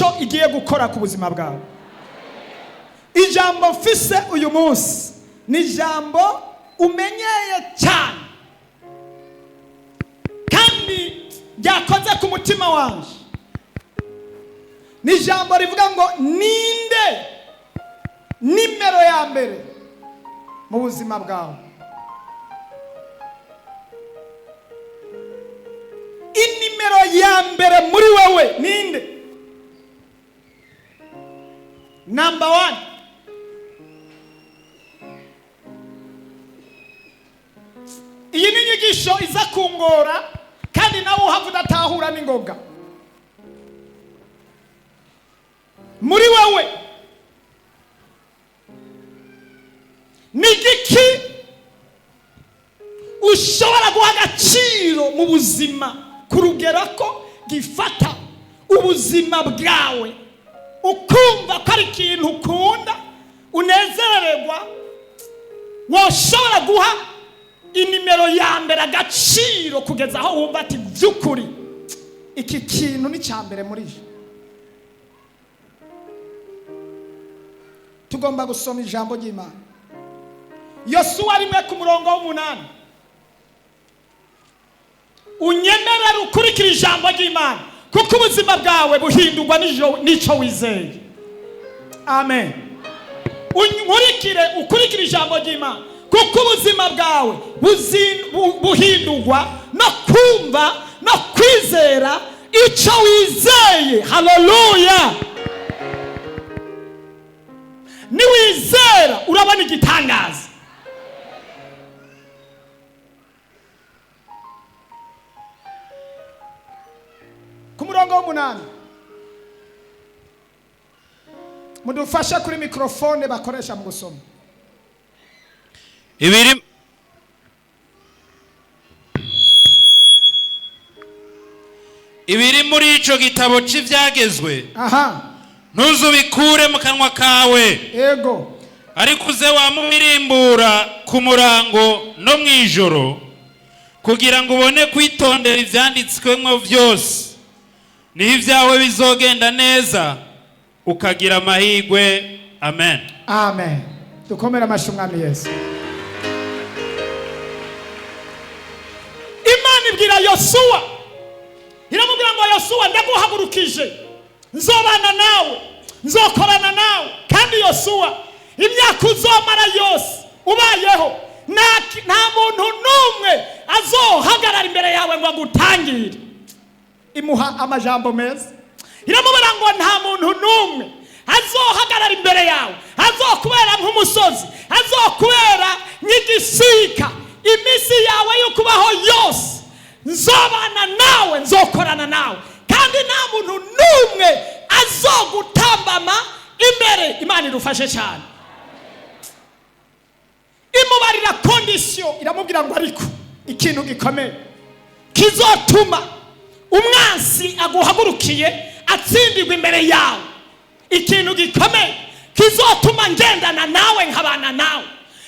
icyo igiye gukora ku buzima bwawe. Ijambo mfise uyu munsi ni ijambo umenyeye cyane kandi ryakoze ku mutima wanjye. Ni ijambo rivuga ngo: ninde nimero ya mbere mu buzima bwawe? Inimero ya mbere muri wowe ninde? Number one. Iyi ni inyigisho iza kungora, kandi nawe uhava udatahura n'ingoga. Muri wowe ni igiki ushobora guha agaciro mu buzima ku rugero ko gifata ubuzima bwawe, ukumva ko ari ikintu ukunda, unezererwa, woshobora guha inimero ya mbere agaciro kugeza aho wumva ati: "By'ukuri iki kintu ni icya mbere muri yo"? Tugomba gusoma ijambo ry'Imana, Yosuwa 1 ku murongo w'8. Unyemerere ukurikira ijambo ry'Imana, kuko ubuzima bwawe buhindurwa n'icyo wizeye. Amen. Unkurikire, ukurikire ijambo ry'Imana, kuko ubuzima bwawe buhindurwa no kumva no kwizera icyo wizeye. Haleluya! Niwizera urabona igitangaza. Ku murongo w'8, mudufashe kuri mikorofone bakoresha mu gusoma. Ibiri muri ico gitabo c'ivyagezwe, ntuzubikure mu kanwa kawe, ariko uze wamubirimbura ku murango no mu ijoro, kugira ngo ubone kwitondera ivyanditswemwo vyose. Niho ibyawe bizogenda neza, ukagira amahirwe. Amen. Amen. Dukomere amashyi Umwami Yesu. Imana ibwira Yosuwa, iramubwira ngo: "Yosuwa, ndaguhagurukije, nzobana nawe, nzokorana nawe. Kandi Yosuwa, imyaka uzomara yose ubayeho, nta muntu n'umwe azohagarara imbere yawe ngo agutangire." Imuha amajambo meza, iramubwira ngo: "Nta muntu n'umwe azohagarara imbere yawe, azokubera nk'umusozi, azokubera nk'igisika. Iminsi yawe yo kubaho yose nzobana nawe, nzokorana nawe, kandi nta muntu n'umwe azogutambama imbere." Imana idufashe cyane. Imubarira condition, iramubwira ngo: "Ariko ikintu gikomeye kizotuma umwansi aguhagurukiye atsindirwa imbere yawe, ikintu gikomeye kizotuma ngendana nawe, nkabana nawe,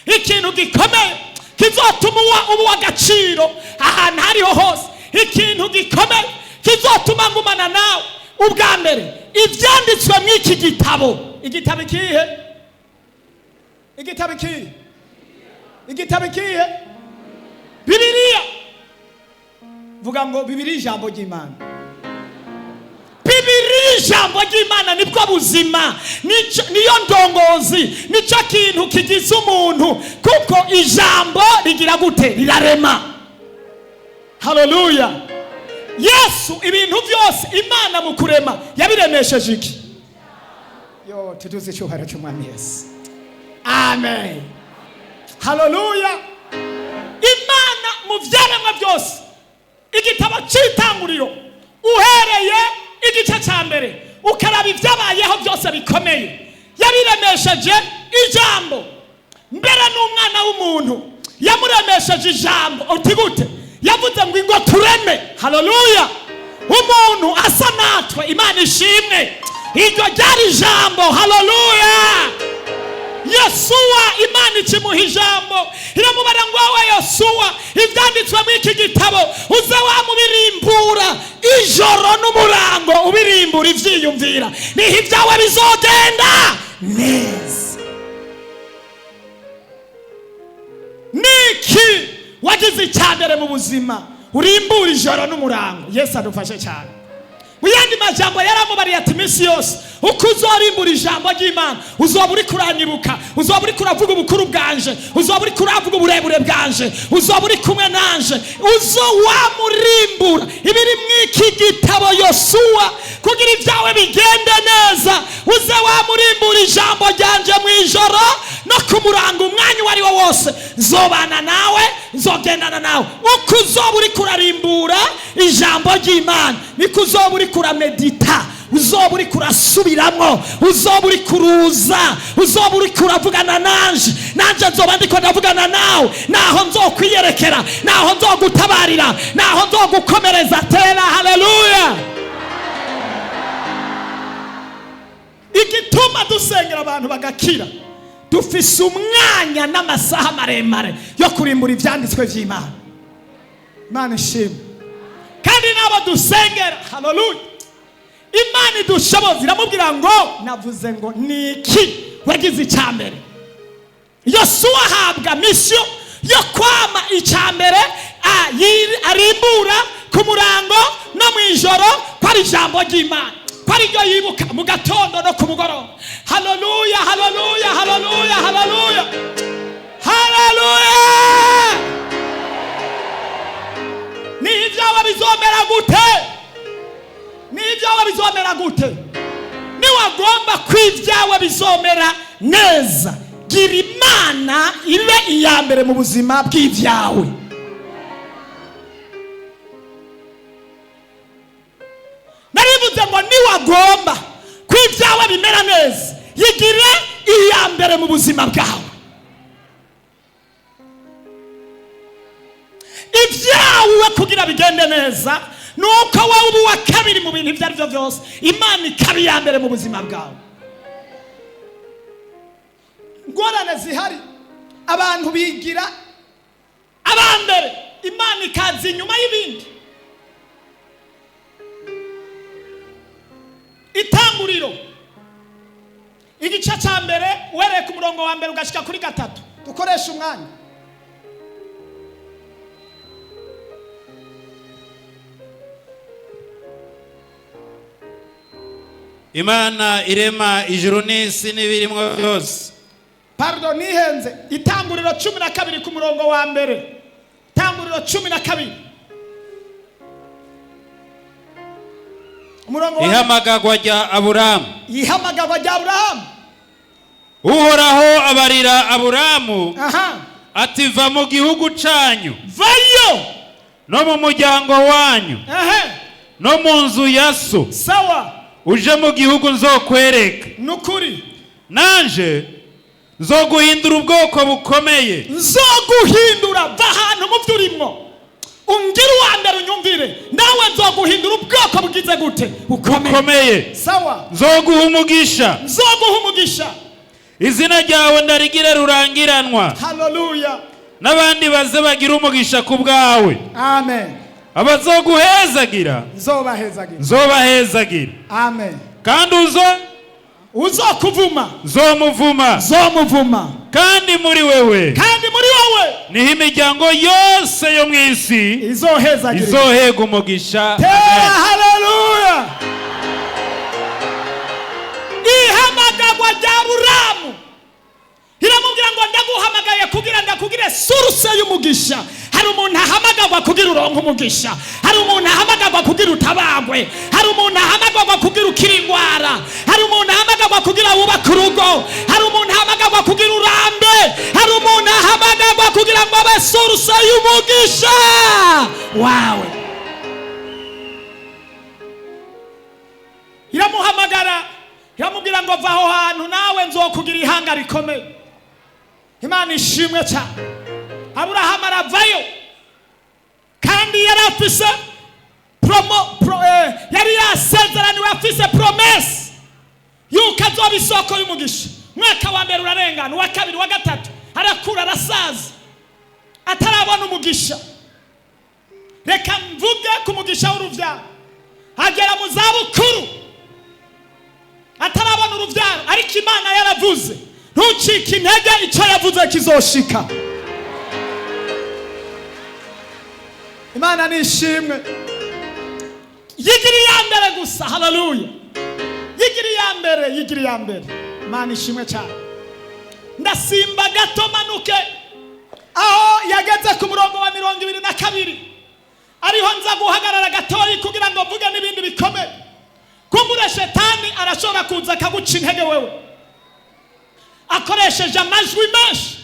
ikintu gikomeye kizotuma uba uw'agaciro ahantu hariho hose, ikintu gikomeye kizotuma ngumana nawe, ubwa mbere ibyanditswe muri iki gitabo." Igitabo ikihe? Igitabo ikihe? Igitabo ikihe? Bibiliya. Vuga ngo: "Bibiliya, ijambo ry'Imana." Bibiliya, ijambo ry'Imana, nibwo buzima, niyo ndongozi, nicyo kintu kigize umuntu, kuko ijambo rigira gute? Rirarema. Haleluya! Yesu, ibintu byose Imana mu kurema yabiremesheje iki? Yo, tuduze icyubahiro cy'Umwami Yesu. Amen, haleluya. Imana mu byaremwa byose, igitabo cy'Itanguriro, uhereye igice cya mbere ukaraba ibyabayeho byose bikomeye, yabiremesheje ijambo. Mbere n'umwana w'umuntu yamuremesheje ijambo. Uti gute? Yavuze ngo: "Ingo tureme." Haleluya! Umuntu asa natwe. Imana ishimwe. Iryo ryari ijambo. Haleluya! Yosuwa Imana ikimuha ijambo, iramubara ngo wowe Yosuwa, ibyanditswe muri iki gitabo uze wamubirimbura ijoro n'umurango, ubirimbura ivyiyumvira, niho ibyawe bizogenda neza. Niki wagize icyambere mu buzima? Urimbura ijoro n'umurango. Yesu adufashe cyane. Mu yandi majambo yaramubariye ati iminsi yose uko uzorimbura ijambo ry'Imana, uzoba uri kuranyibuka, uzoba uri kuravuga ubukuru bwanje, uzoba uri kuravuga uburebure bwanje, uzoba uri kumwe nanje, uzo wamurimbura ibiri mw'iki gitabo Yosuwa, kugira ibyawe bigende neza. Uze wamurimbura ijambo ryanje mu ijoro no kumuranga, umwanya uwo ari wo wose nzobana nawe, nzogendana nawe. Uko uzoba uri kurarimbura ijambo ry'Imana, niko uzoba uri kuramedita, uzoba uri kurasubiramwo, uzoba uri kuruza, uzoba uri kuravugana nanje, nanje nzoba ndiko ndavugana nawe. Naho nzokwiyerekera, naho nzogutabarira, naho nzogukomereza. Tera haleluya. Igituma dusengera abantu bagakira, dufise umwanya n'amasaha maremare yo kurimbura ivyanditswe vy'Imana. Imana ishimwe. Kandi nabo dusengera, haleluya, Imana idushoboza. Iramubwira ngo navuze ngo niki wagize icyambere. Yosuwa ahabwa misiyo yo kwama icyambere arimbura ku murango no mu ijoro, ko ari ijambo ry'Imana, ko ari ryo yibuka mu gatondo no ku mugoroba. Haleluya, haleluya, haleluya, haleluya, haleluya. Ni ibyawe bizomera gute? Ni ibyawe bizomera gute? Niwagomba ko ibyawe bizomera neza, gira Imana ibe iya mbere mu buzima bw'ibyawe. Narivuze ngo niwagomba ko ibyawe bimera neza, yigire iya mbere mu buzima bwawe. Ibyawe kugira bigende neza nuko wowe uba uwa kabiri mu bintu ibyo ari byo byose, Imana ikaba iya mbere mu buzima bwawe. Ingorane zihari, abantu bigira abambere, Imana ikaza inyuma y'ibindi. Itanguriro igice cya mbere, uhereye ku murongo wa mbere ugashika kuri 3. Dukoresha umwanya. Imana irema ijuru n'isi n'ibirimwo byose. Pardon, nihenze. Itanguriro 12 ku murongo wa mbere. Itanguriro 12. Umurongo wa Ihamagagwa rya Aburamu. Ihamagagwa rya Aburamu. Uhoraho abarira Aburamu. Aha. Ati va mu gihugu canyu. Vayo. No mu muryango wanyu. Aha. No mu nzu ya so. Sawa. Uje mu gihugu nzokwereka. Nukuri. Nanje nzoguhindura ubwoko bukomeye. Nzoguhindura, va ahantu mu vyurimwo. Ungira uwa mbere unyumvire, nawe nzoguhindura ubwoko bugize gute? Bukomeye. Sawa. Nzoguha umugisha. Nzoguha umugisha. Izina ryawe ndarigira rurangiranwa. Haleluya. N'abandi baze bagira umugisha ku bwawe. Amen. Abazoguhezagira nzobahezagira. Nzobahezagira. Amen. Kandi uzokuvuma nzomuvuma. Nzomuvuma. Kandi muri wewe. Kandi muri wowe niho imiryango yose yo mu isi izohezagira. Izohega umugisha. Haleluya. Ihamagagwa rya Aburamu iramubwira ngo ndaguhamagaye kugira ndakugire source y'umugisha. Hari umuntu ahamagagwa kugira uronke umugisha, hari umuntu ahamagagwa kugira utabagwe, hari umuntu ahamagagwa kugira ukire ingwara, hari umuntu ahamagagwa kugira wubake urugo, hari umuntu ahamagagwa kugira urambe, hari umuntu ahamagagwa kugira ngo abe source y'umugisha wawe. Iramuhamagara iramubwira ngo va aho hantu nawe nzokugira ihanga rikomeye. Imana ishimwe cyane. Aburahamu aravayo, kandi yari afise yari yasezeraniwe, afise promesse yuko azoba isoko y'umugisha. Umwaka wa mbere urarengana, uwa kabiri, uwa gatatu, arakura, arasaza atarabona umugisha. Reka mvuge ku mugisha w'urubyaro. Agera mu zabukuru atarabona urubyaro, ariko Imana yaravuze. Ntucike intege, icyo yavuze kizoshika. Imana nishimwe. Yigira iya mbere gusa. Haleluya! Yigira iya mbere, yigira iya mbere. Imana ishimwe cyane. Ndasimba gato manuke aho yageze ku murongo wa 22, ariho nza guhagarara gatoyi kugira ngo mvuge n'ibindi bikomeye. Kumbure shetani arashobora kuza akaguca intege wewe akoresheje amajwi menshi.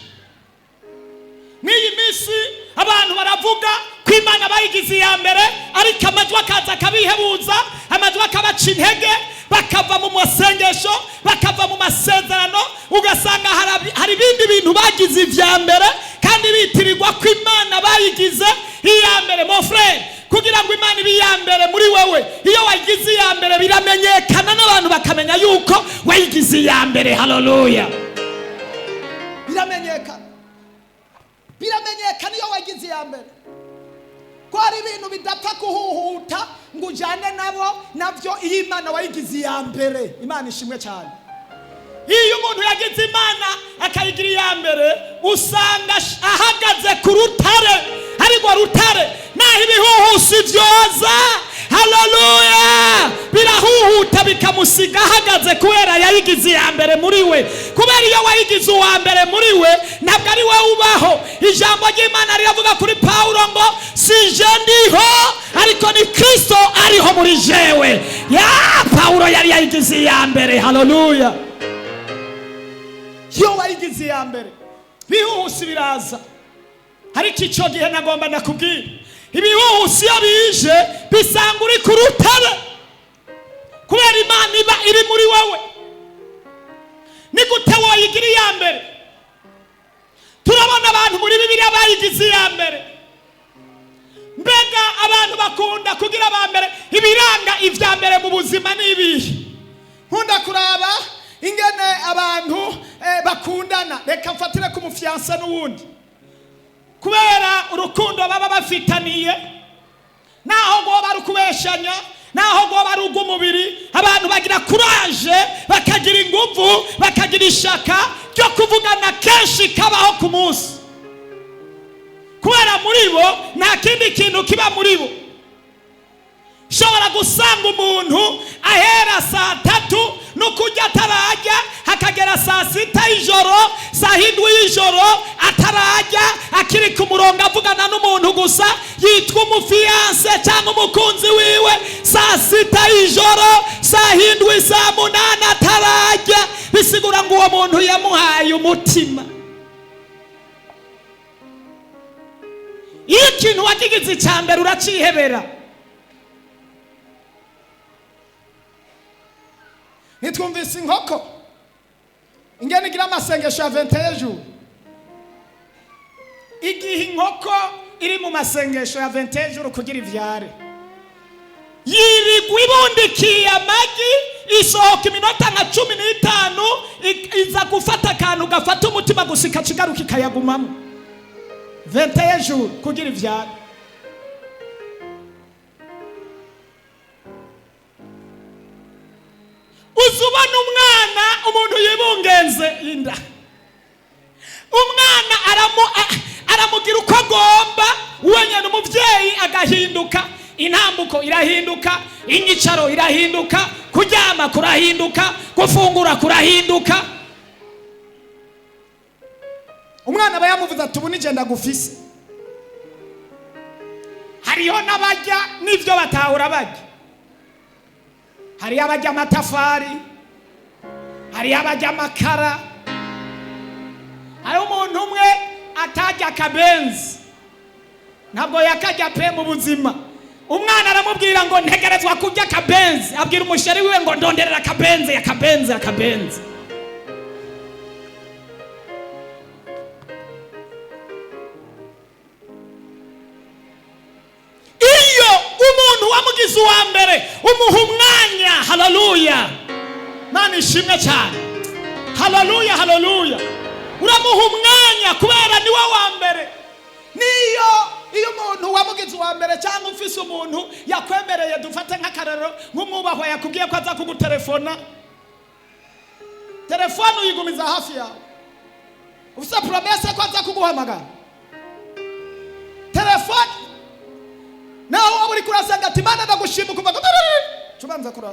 Mw'iyi minsi abantu baravuga ko Imana bayigize iya mbere, ariko amajwi akaza akabihebuza, amajwi akabaca intege, bakava mu masengesho, bakava mu masezerano. Ugasanga hari ibindi bintu bagize ibya mbere kandi bitirirwa ko Imana bayigize iya mbere. Mon frère, kugira ngo Imana ibe iya mbere muri wewe, iyo wayigize iya mbere biramenyekana n'abantu bakamenya yuko wayigize iya mbere. Haleluya! Biramenyekana, biramenyekana iyo wagize iya mbere ko hari ibintu bidapfa kuhuhuta ngo ujyane nabo nabyo iyo Imana wayigize iya mbere. Imana ishimwe cyane. Iyo umuntu yagize Imana akayigira iya mbere, usanga ahagaze ku rutare, ariko rutare naho ibihuhusi byoza, haleluya, birahuhuta bikamusiga ahagaze, kubera yayigize iya mbere muri we. Kubera iyo wayigize uwa mbere muri we, ntabwo ari we ubaho. Ijambo ry'Imana riravuga kuri Pawulo ngo: "Si je ndiho, ariko ni Kristo ariho muri jewe." Ya Pawulo yari yayigize iya mbere. Haleluya! Iyo wayigize iya mbere, bihuhusi biraza, ariko icyo gihe nagomba ndakubwira, ibihuhusi iyo bije bisanga uri ku rutare, kubera Imana iba iri muri wowe. Ni gute woyigira iya mbere? Turabona abantu muri Bibiliya bayigize iya mbere. Mbega abantu bakunda kugira aba mbere. Ibiranga ibya mbere mu buzima ni ibihe? Nkunda kuraba ingene abantu bakundana. Reka mfatire ku mu fiancé n'uwundi. Kubera urukundo baba bafitaniye, naho rwoba ari ukubeshanya, naho rwoba ari urw'umubiri, abantu bagira courage, bakagira inguvu, bakagira ishaka ryo kuvugana kenshi kabaho ku munsi, kubera muri bo nta kindi kintu kiba muri bo. Ushobora gusanga umuntu ahera saa 3 no kurya atarajya, hakagera saa 6 y'ijoro, saa 7 y'ijoro atarajya, akiri ku murongo avugana n'umuntu gusa yitwa umu fiancé cyangwa umukunzi wiwe. Saa 6 y'ijoro, saa 7, saa 8 atarajya. Bisigura ngo uwo muntu yamuhaye umutima. Iyo ikintu wakigize icya mbere, uracihebera. Ntitwumvise inkoko ingene igira amasengesho ya 21 jours? Igihe inkoko iri mu masengesho ya 21 jours kugira ivyare, yirigwa ibundikiye amagi, isohoka iminota nka 15, iza gufata akantu gafata umutima gusa, ikacigaruka ikayagumamo. 21 jours kugira ivyare. Uza ubona umwana, umuntu yibungenze inda, umwana aramugira uko agomba wenyine, umubyeyi agahinduka, intambuko irahinduka, inyicaro irahinduka, kuryama kurahinduka, gufungura kurahinduka. Umwana aba yamuvuze ati: "Ubu nigenda gufise." Hariho n'abajya n'ibyo batahura bajya. Hariho abajya amatafari, hariho abajya amakara. Hariho umuntu umwe atajya akabenzi, ntabwo yakajya pe mu buzima. Umwana aramubwira ngo: "Ntegerezwa kurya akabenzi." Abwira umu chéri wiwe ngo: "Ndonderera akabenzi, akabenzi, akabenzi." Iyo umuntu wamugize uwa mbere, umuha umwanya. Haleluya! Mana ishimwe cyane. Haleluya, haleluya. Uramuha umwanya kubera niwe wa mbere. Niyo iyo umuntu wamugize uwa mbere, cyangwa ufise umuntu yakwemereye, dufate nk'akarero nk'umwubahwa yakubwiye ko aza kugutelefona, telefone uyigumiza hafi yawe. Ufise promesse ko aza kuguhamagara, telefone nawe waba uri kurasanga ati: "Imana ndagushima", ukumva tubanza kura.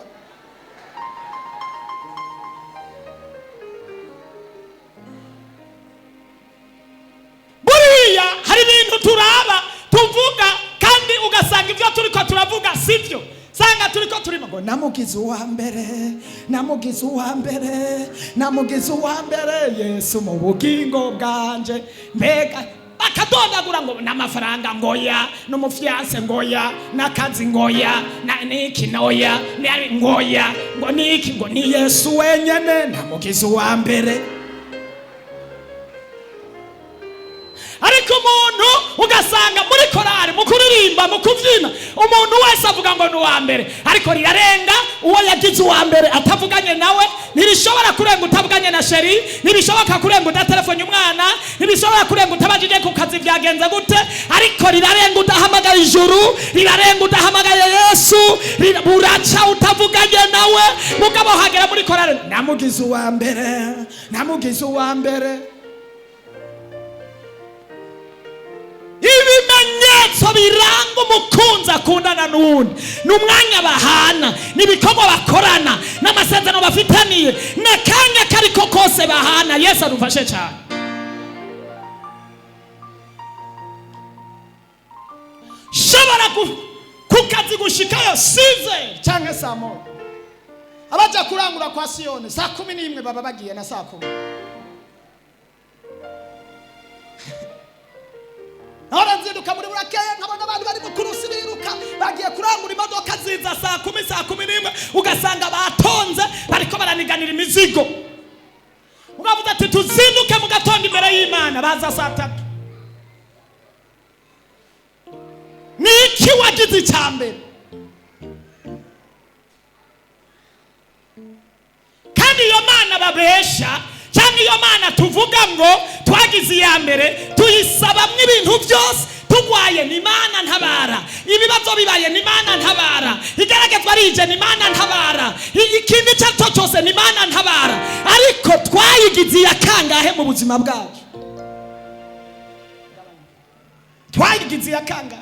Buriya hari ibintu turaba tuvuga, kandi ugasanga ibyo turiko turavuga sibyo. Sanga turiko turimo ngo namugize uwa mbere, namugize uwa mbere, namugize uwa mbere Yesu mu bugingo bwanje. Mbega bakadondagura ngo n'amafaranga ngoya, n'umu fiancé ngoya, n'akazi ngoya, na niki noya, ngoya, ngo niki, ngo ni Yesu wenyene namugize uwa mbere. Ariko umuntu ugasanga muri korari, mu kuririmba, mu kubyina, umuntu wese avuga ngo ni uwa mbere, ariko rirarenga uwo yagize uwa mbere atavuganye nawe. Ntirishobora kurenga utavuganye na chéri, ntibishoboka kurenga udatelefone umwana, ntibishobora kurenga utabajije ku kazi byagenze gute. Ariko rirarenga udahamagaye ijuru, rirarenga udahamagaye Yesu, buraca utavuganye nawe. Mugabo hagera muri korari: "Namugize uwa mbere, namugize uwa mbere." Ibimenyetso biranga umukunzi akundana n'uwundi ni umwanya bahana, ni ibikorwa bakorana, n'amasezerano bafitaniye, n'akanya kariko kose bahana. Yesu adufashe cyane. Shobora ku kazi gushikayo 6 cyangwa saa 1. Abaja kurangura kwa Siyoni saa 11 baba bagiye na saa 10. Nahora nzinduka muri burakeye, nkabona abantu bari mu kurusi biruka bagiye kurangura. Imodoka ziza saa 10, saa 11, ugasanga batonze bariko baraniganira imizigo. Ugavuze ati: "Tuzinduke mu gatondo imbere y'Imana", baza saa 3. Ni iki wagize icya mbere? Kandi iyo mana babesha, cyangwa iyo mana tuvuga ngo twagize iya mbere, tuyisabamwo ibintu byose. Tugwaye ni Imana ntabara, ibibazo bibaye ni Imana ntabara, igeragezwa rije ni Imana ntabara, ikindi icyo ari cyo cyose ni Imana ntabara. Ariko twayigize iya kangahe mu buzima bwacu? Twayigize iya kangahe?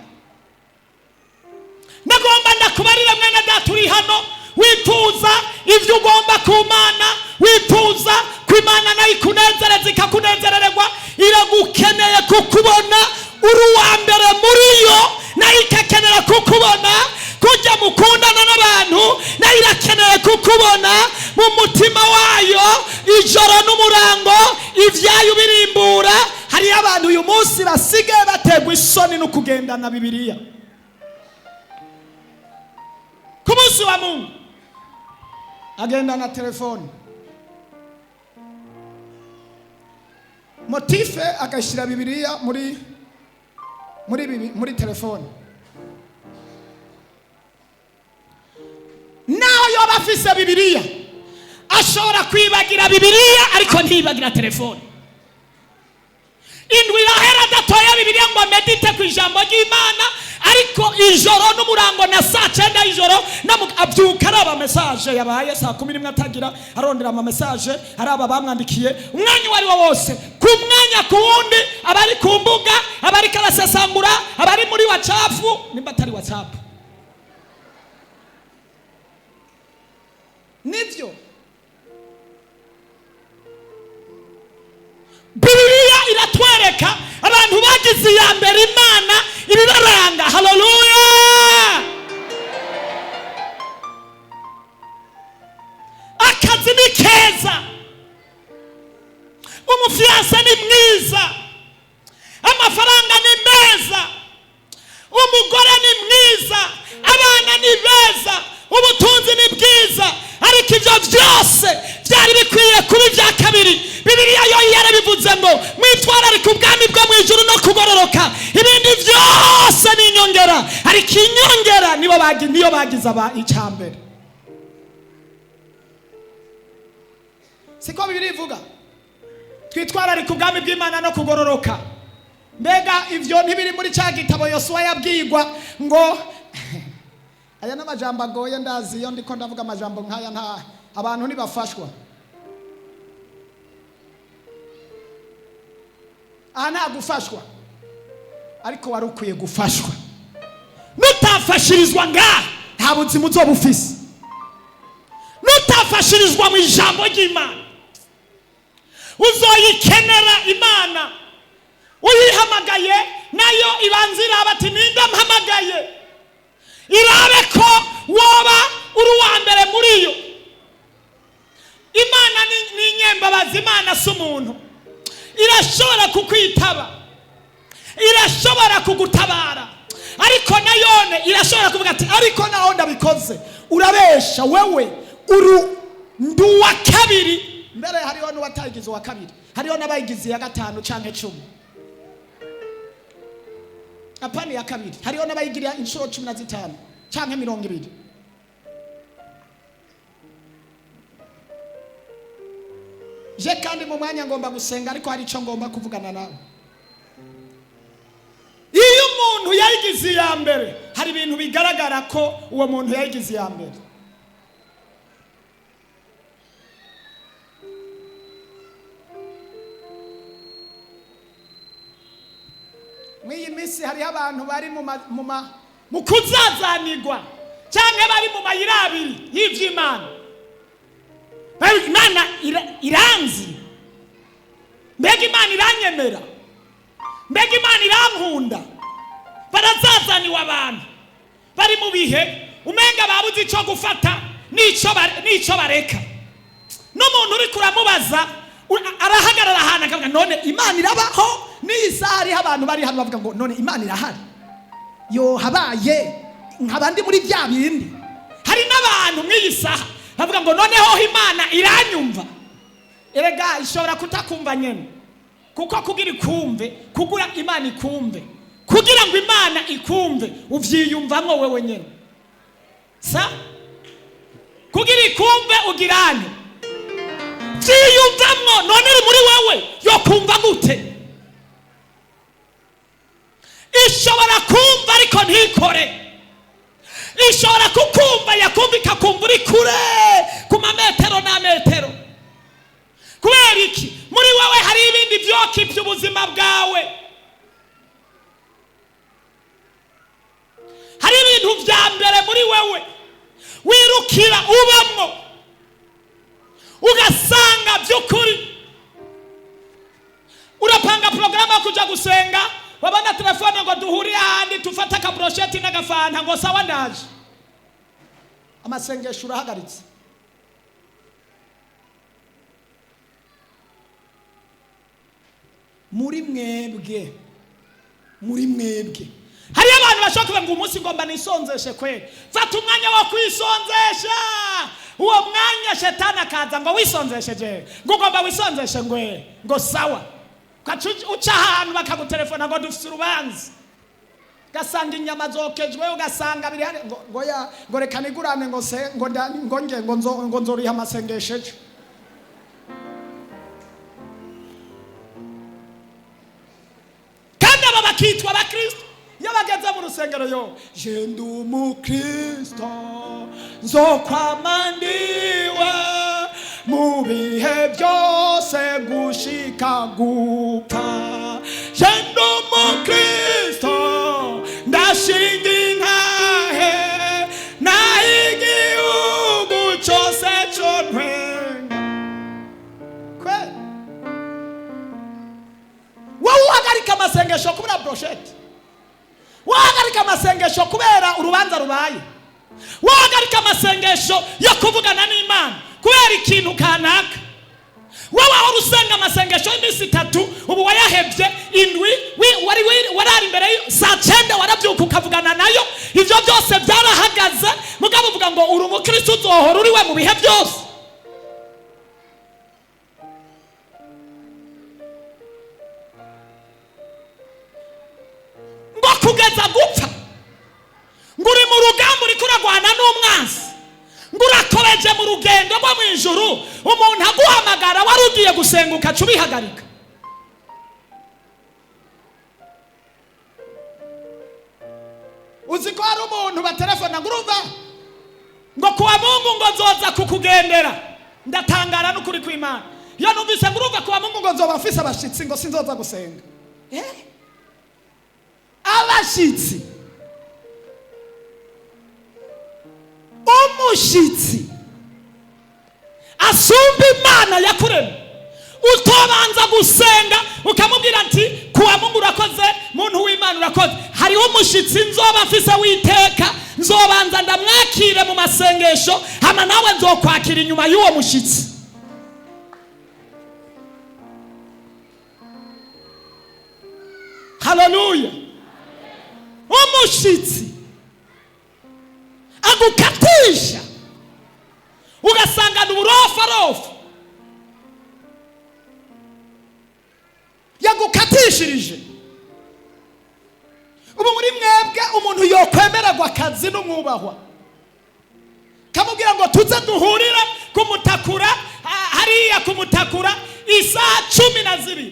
Nagomba ndakubarira, mwene data uri hano wifuza ibyo ugomba ku Mana, wifuza ko Imana nayo ikunezereza, ikakunezerererwa, iragukeneye kukubona uri uwa mbere muri yo. Nayo ikakenera kukubona kujya mukundana n'abantu, nayo irakeneye kukubona mu mutima wayo ijoro n'umurango, ibyayo birimbura. Hariyo abantu uyu munsi basigaye baterwa isoni no kugendana Bibiliya. Ku munsi wa Mungu agendana telefone, motife agashyira Bibiliya muri telefone. Naho yoba afise Bibiliya, ashobora kwibagira Bibiliya ariko ntiyibagira telefone. Indwi irahera adatoya Bibiliya ngo amedite ku ijambo ry'Imana, ariko ijoro n'umurango na saa 9 y'ijoro abyuka araba message yabaye saa 11, atagira arondera ama message, araba bamwandikiye. Umwanya uwo ari wo wose, ku mwanya ku wundi, abari ku mbuga, abari karasesangura, abari muri WhatsApp, nimba atari WhatsApp nibyo. Bibiliya iratwereka abantu bagize iya mbere Imana, ibibaranga. Haleluya! Akazi ni keza, umu fiancé ni mwiza, amafaranga ni meza, umugore ni mwiza, abana ni beza, ubutunzi ni bwiza, ariko ibyo byose byari bikwiye kuba ibya kabiri. Bibiliya yo yarabivuze ngo mwitwararike ubwami bwo mu ijuru no kugororoka, ibindi byose ni inyongera. Ariko inyongera nibo niyo bagize aba icya mbere. Siko Bibiliya ivuga? Twitwararika ubwami bw'Imana no kugororoka. Mbega ivyo ntibiri muri cya gitabo Yosuwa yabwirwa ngo aya n'amajambo agoye? Ndazi iyo ndiko ndavuga amajambo nk'aya, nta abantu ntibafashwa. Aha nta gufashwa, ariko wari ukwiye gufashwa. Nutafashirizwa ngaha, nta buzima uzoba ufise. Nutafashirizwa mu ijambo ry'Imana, uzoyikenera. Imana uyihamagaye, nayo ibanza iraba ati: "Ninde mpamagaye?" Irabe ko woba uri uwa mbere muri yo. Imana ni inyembabazi. Imana si umuntu. Irashobora kukwitaba, irashobora kugutabara, ariko nayone irashobora kuvuga ati: "Ariko naho ndabikoze, urabesha wewe, uru ndi uwa kabiri." Mbere hariho n'uwatayigize uwa kabiri, hariho n'abayigize iya gatanu canke 10. Apana iya kabiri, hariho n'abayigira inshuro 15 canke 20. Je kandi mu mwanya ngomba gusenga, ariko hari icyo ngomba kuvugana nawe. Iyo umuntu yayigize iya mbere, hari ibintu bigaragara ko uwo muntu yayigize iya mbere. Muri iyi minsi hariho abantu bari mu kuzazanirwa cyangwa bari mu mayira abiri y'iby'Imana. Imana iranzi? Mbega Imana iranyemera? Mbega Imana irankunda? Barazazaniwe. Abantu bari mu bihe umenga babuze icyo gufata n'icyo bareka. N'umuntu uri kuramubaza, arahagarara ahantu akavuga: "None Imana irabaho?" N'iyi saha hariho abantu bari hano bavuga ngo: "None Imana irahari? Yo habaye nkaba ndi muri bya bindi." Hari n'abantu mw'iyi saha bavuga ngo: "Noneho Imana iranyumva?" Erega ishobora kutakumva nyene, kuko kugira ikumve, kugira Imana ikumve, kugira ngo Imana ikumve, uvyiyumvamwo wewe nyene. Sa kugira ikumve ugirane vyiyumvamwo. None iri muri wewe, yokumva gute? Ishobora kumva ariko ntikore. Ishobora kukumva, yakumva ikakumva uri kure ku mametero n'ametero. Kubera iki? Muri wowe hari ibindi vyoka iby'ubuzima bwawe. Hari ibintu vya mbere muri wewe wirukira, ubamwo, ugasanga by'ukuri urapanga porogaramu yo kuja gusenga, wabona telefone ngo: "Duhurire ahandi tufate akabrosheti n'agafanta," ngo: "Sawa, ndaje." Amasengesho urahagaritse. Muri mwebwe, muri mwebwe. Hariyo abantu bashobora kuvuga ngo: "Umunsi ngomba nisonzeshe kweri, fata umwanya wo kwisonzesha." Uwo mwanya shetani akaza ngo: "Wisonzesheje?" Ngo: "Ugomba wisonzeshe?" Ngo: "Eh." Ngo: "Sawa." Ugaca uca ahantu bakagutelefona ngo: "Dufise urubanza," ugasanga inyama zokejwe, ugasanga biri hano, ngo ya, ngo: "Reka nigurane," ngo se ngo ngo nge ngo nzo ngo nzoriha amasengesho ejo. Kandi aba bakitwa abakristo. Iyo bageze mu rusengero, yo: "Je ndi umukristo, nzokwama ndiwe mu bihe byose gushika gupfa. Je ndi umukristo, ndashinga intahe naho igihugu cyose co ntwenga." Kweli, wowe uhagarika amasengesho kubera brochette, wahagarika amasengesho kubera urubanza rubaye, wahagarika amasengesho yo kuvugana n'Imana kubera ikintu kanaka. Wowe wahora usenga amasengesho y'iminsi 3, ubu wayahebye indwi. Wari warari imbere saa 9, warabyuka ukavugana nayo. Ibyo byose byarahagaze, mugabo uvuga ngo uri umukristo, uzohora uri we mu bihe byose. Ngo kugeza gupfa, ngo uri mu rugamba, uriko uragwana n'umwansi, ngo urakomeje mu rugendo. bikorwa mu ijuru, umuntu aguhamagara wari ugiye gusenga ukaca ubihagarika. Uzi ko hari umuntu baterefona ngo urumva ngo kuwa Mungu ngo nzoza kukugendera. Ndatangara n'ukuri kw'Imana iyo numvise ngo urumva kuwa Mungu ngo nzoba mfise abashitsi, ngo sinzoza gusenga. Abashitsi, umushitsi asumba Imana yakuremye, utobanza gusenga ukamubwira ati kuwa Mungu urakoze, muntu w'Imana urakoze, hariho umushitsi nzoba mfise witeka, nzobanza ndamwakire mu masengesho, hama nawe nzokwakira inyuma y'uwo mushitsi. Haleluya! Umushitsi agukatisha ugasangana uburofarofa yagukatishirije. Ubu muri mwebwe umuntu yokwemererwa akazi n'umwubahwa, kamubwira ngo tuze duhurire kumutakura hariya kumutakura isaha 12,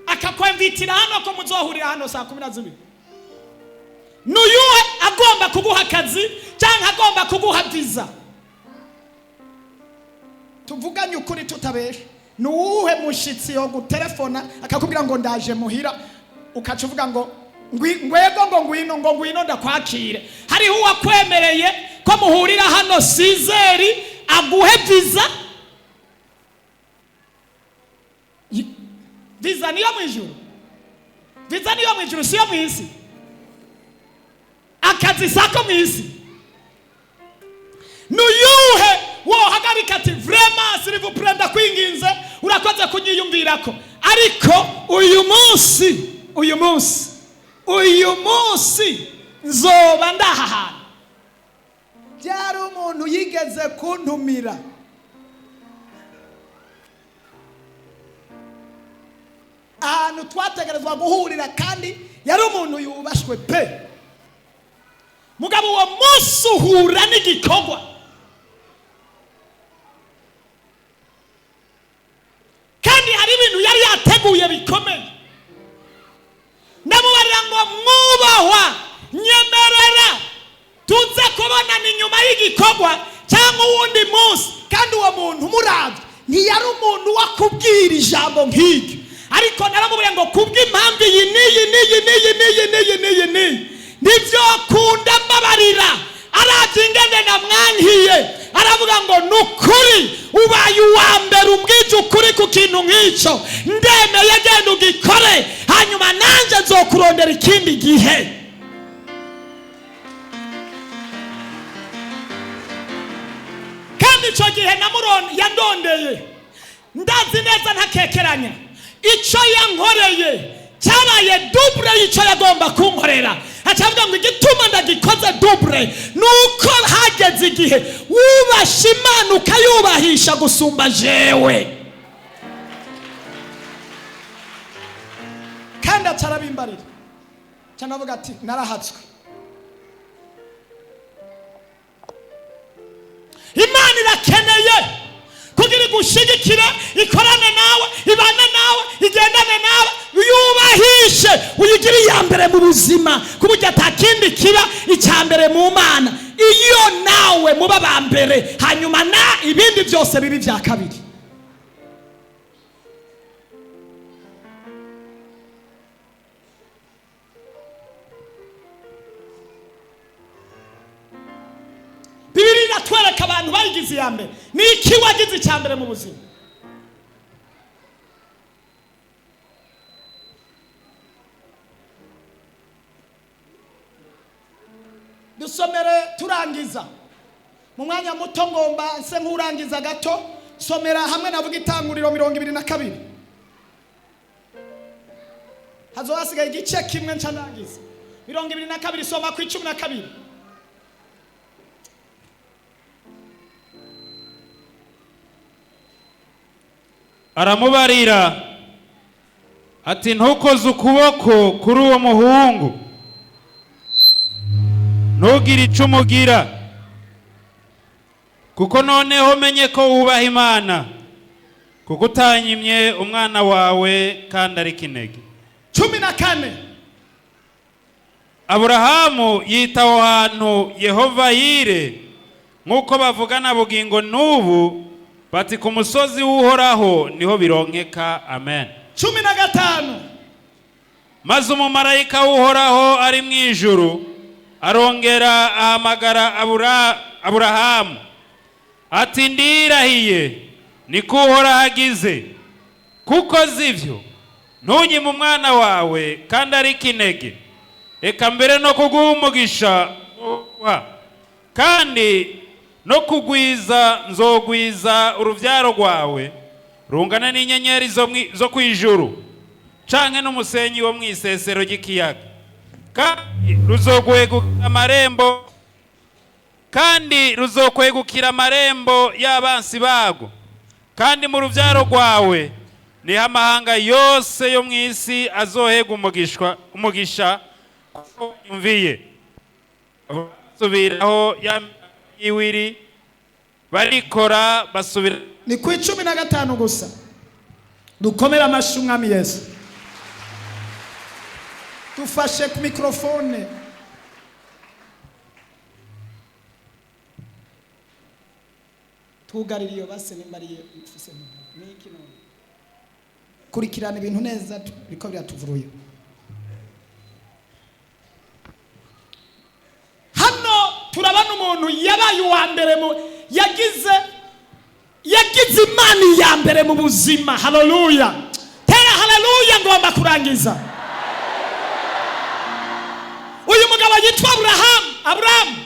akakwemvitira hano ko muzohurira hano saa 12. Nuyuwe agomba kuguha akazi cyangwa agomba kuguha viza? Tuvuganye ukuri tutabesha, nuwuhe mushitsi yo gutelefona akakubwira ngo ndaje muhira, ukaca uvuga ngo ngwego ngo ngwino, ngo ngwino ndakwakire? Hariho uwakwemereye ko muhurira hano sizeri aguhe viza. Viza niyo mu ijuru, viza niyo mu ijuru, siyo mu isi. Akazi sako mu isi. Nuyuhe wohagarika ati vraiment, s'il vous plaît, ndakwinginze, urakoze kunyiyumvirako, ariko uyu munsi, uyu munsi, uyu munsi nzoba ndaha hantu? Byari umuntu yigeze kuntumira ahantu twategerezwa guhurira, kandi yari umuntu yubashwe pe. Mugabo uwo munsi uhura n'igikorwa, kandi hari ibintu yari yateguye bikomeye. Ndamubarira ngo mwubahwa, nyemerera tuze kubonana inyuma y'igikorwa cyangwa uwundi munsi. Kandi uwo muntu umuravye ntiyari umuntu wakubwira ijambo nk'iryo, ariko naramubwiye ngo kubw'impamvu iyi n'iyi n'iyi n'iyi n'iyi n'iyi n'iyi n'iyi nibyo akunda, mbabarira. Arabye ingene namwankiye, aravuga ngo ni ukuri ubaye uwa mbere umbwije ukuri ku kintu nk'icyo, ndemeye, genda ugikore, hanyuma nanjye nzokurondera ikindi gihe. Kandi icyo gihe yandondeye, ndazi neza ntakekeranya, icyo yankoreye cyabaye double y'icyo yagomba kunkorera. Acavuga ngo igituma ndagikoze double ni uko hageze igihe wubasha Imana ukayubahisha gusumba jewe. Kandi acarabimbarira cyane, avuga ati narahatswe. Imana irakeneye kugira igushigikire, ikorane nawe, ibane nawe, igendane nawe, yubahishe, uyigire iya mbere mu buzima, ku buryo atakindi kiba icya mbere mu Mana. Iyo nawe muba ba mbere, hanyuma na ibindi byose bibi bya kabiri. Bibiri iratwereka abantu bayigize iya mbere. Ni iki wagize icya mbere mu buzima? Dusomere turangiza mu mwanya muto, ngomba nse nk'urangiza gato. Somera hamwe navuga Itanguriro 22, hazoba hasigaye igice kimwe nca ndangiza. 22, soma ku 12. Aramubarira ati ntukoze ukuboko kuri uwo muhungu, ntugire icyo umugira, Kuko noneho menye ko wubaha Imana, kuko utanyimye umwana wawe kandi ari kinege. 14. Aburahamu yita aho hantu Yehova Yire, nk'uko bavugana bugingo n'ubu bati: "Ku musozi w'Uhoraho niho bironkeka." Amen. 15. Maze umumarayika w'Uhoraho ari mu ijuru arongera ahamagara Aburahamu ati: "Ndirahiye, niko Uhoraho agize, kuko ivyo ntunyime umwana wawe kandi ari kinege, reka mbere no kuguha umugisha wa kandi no kugwiza nzogwiza urubyaro rwawe rungana n'inyenyeri zo ku ijuru canke n'umusenyi wo mw'isesero ry'ikiyaga, kandi ruzokwegukira amarembo, kandi ruzokwegukira amarembo y'abansi bago, kandi mu rubyaro rwawe niho amahanga yose yo mu isi azohega umugisha kuko yumviye." Basubiraho ya iwiri barikora basubira. Ni ku 15 gusa. Dukomere amashyi Umwami Yesu. Dufashe ku mikorofone. Tugarira iyo base nimba ariyo mfise ni iki none. Kurikirana ibintu neza, biriko biratuvuruye hano. Turabona umuntu yabaye uwa mbere mu yagize Imana iya mbere mu buzima. Haleluya, tera haleluya. Ngomba kurangiza. Uyu mugabo yitwa Aburahamu. Aburahamu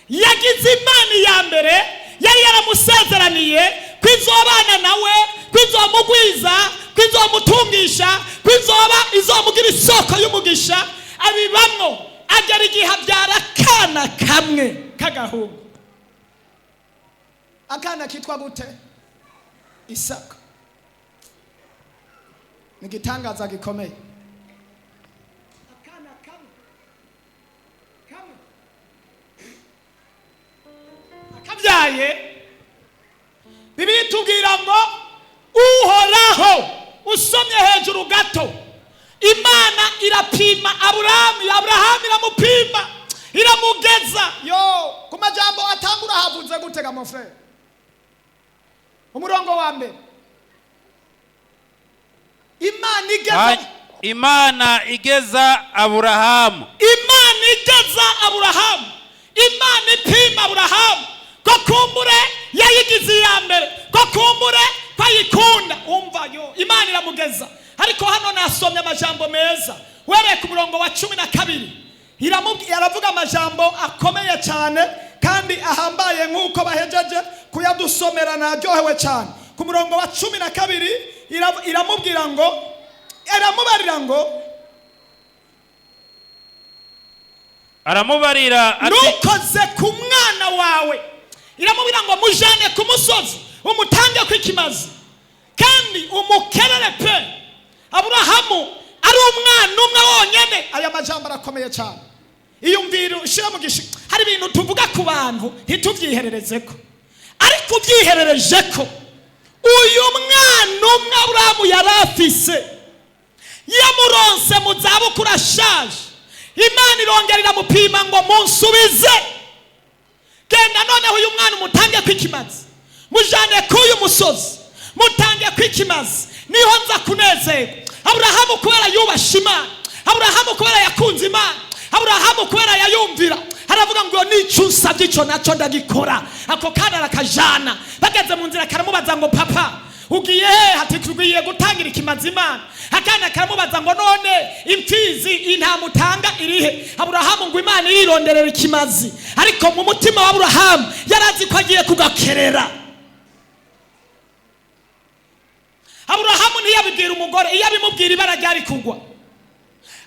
yagize Imana iya mbere. Yari yaramusezeraniye ko izobana nawe, ko izomugwiza, ko izomutungisha, ko izoba izomugira isoko y'umugisha. Abibamwo, agera igihe abyara akana kamwe k'agahungu, akana kitwa gute? Isaka. Ni igitangaza gikomeye. Akana kamwe kamwe akabyaye, Bibiliya itubwira ngo Uhoraho, usomye hejuru gato, Imana irapima Aburahamu. Aburahamu iramupima, iramugeza yo ku majambo atangura. Havuze gutega mon frère? Umurongo wa mbere, Imana igeza Imana igeza Aburahamu. Imana igeza Aburahamu, Imana ipima Aburahamu ko kumbure yayigize iya mbere, ko kumbure ko ayikunda. Umva yo, Imana iramugeza. Ariko hano nasomye amajambo meza. Wereye ku murongo wa 12, aravuga amajambo akomeye cyane kandi ahambaye, nk'uko bahejeje kuyadusomera. Naryohewe cyane. Ku murongo wa 12 iramubwira ngo, iramubarira ngo Aramubarira ati "Ntukoze ku mwana wawe." Iramubwira ngo: "Mujane ku musozi, umutange ku ikimazi kandi umukerere pe." Aburahamu ari umwana umwe wonyene. Aya majambo arakomeye cyane. Iyumvire, ushyira mu gishi. Hari ibintu tuvuga ku bantu ntitubyiherereze ko, ariko ubyiherereje ko uyu mwana umwe Aburahamu yari afise yamuronse mu zabukuru ashaje, Imana irongera iramupima ngo: "Munsubize, genda noneho uyu mwana umutange kw'ikimazi, mujane k'uyu musozi, mutange kw'ikimazi, niho nza kunezerwa." Aburahamu kubera yubashe Imana, Aburahamu kubera yakunze Imana, Aburahamu kubera yayumvira, aravuga ngo: "Nicyo usabye icyo nacyo ndagikora." Ako kana arakajana. Bageze mu nzira karamubaza ngo: "Papa, ugiye he?" Ati: "Tugiye gutangira ikimazi Imana." Akana karamubaza ngo: "None imfizi intama utanga irihe?" Aburahamu ngo: "Imana irironderera ikimazi." Ariko mu mutima wa Aburahamu yari azi ko agiye kugakerera. Aburahamu ntiyabibwira umugore. Iyo abimubwira ibara ryari kugwa.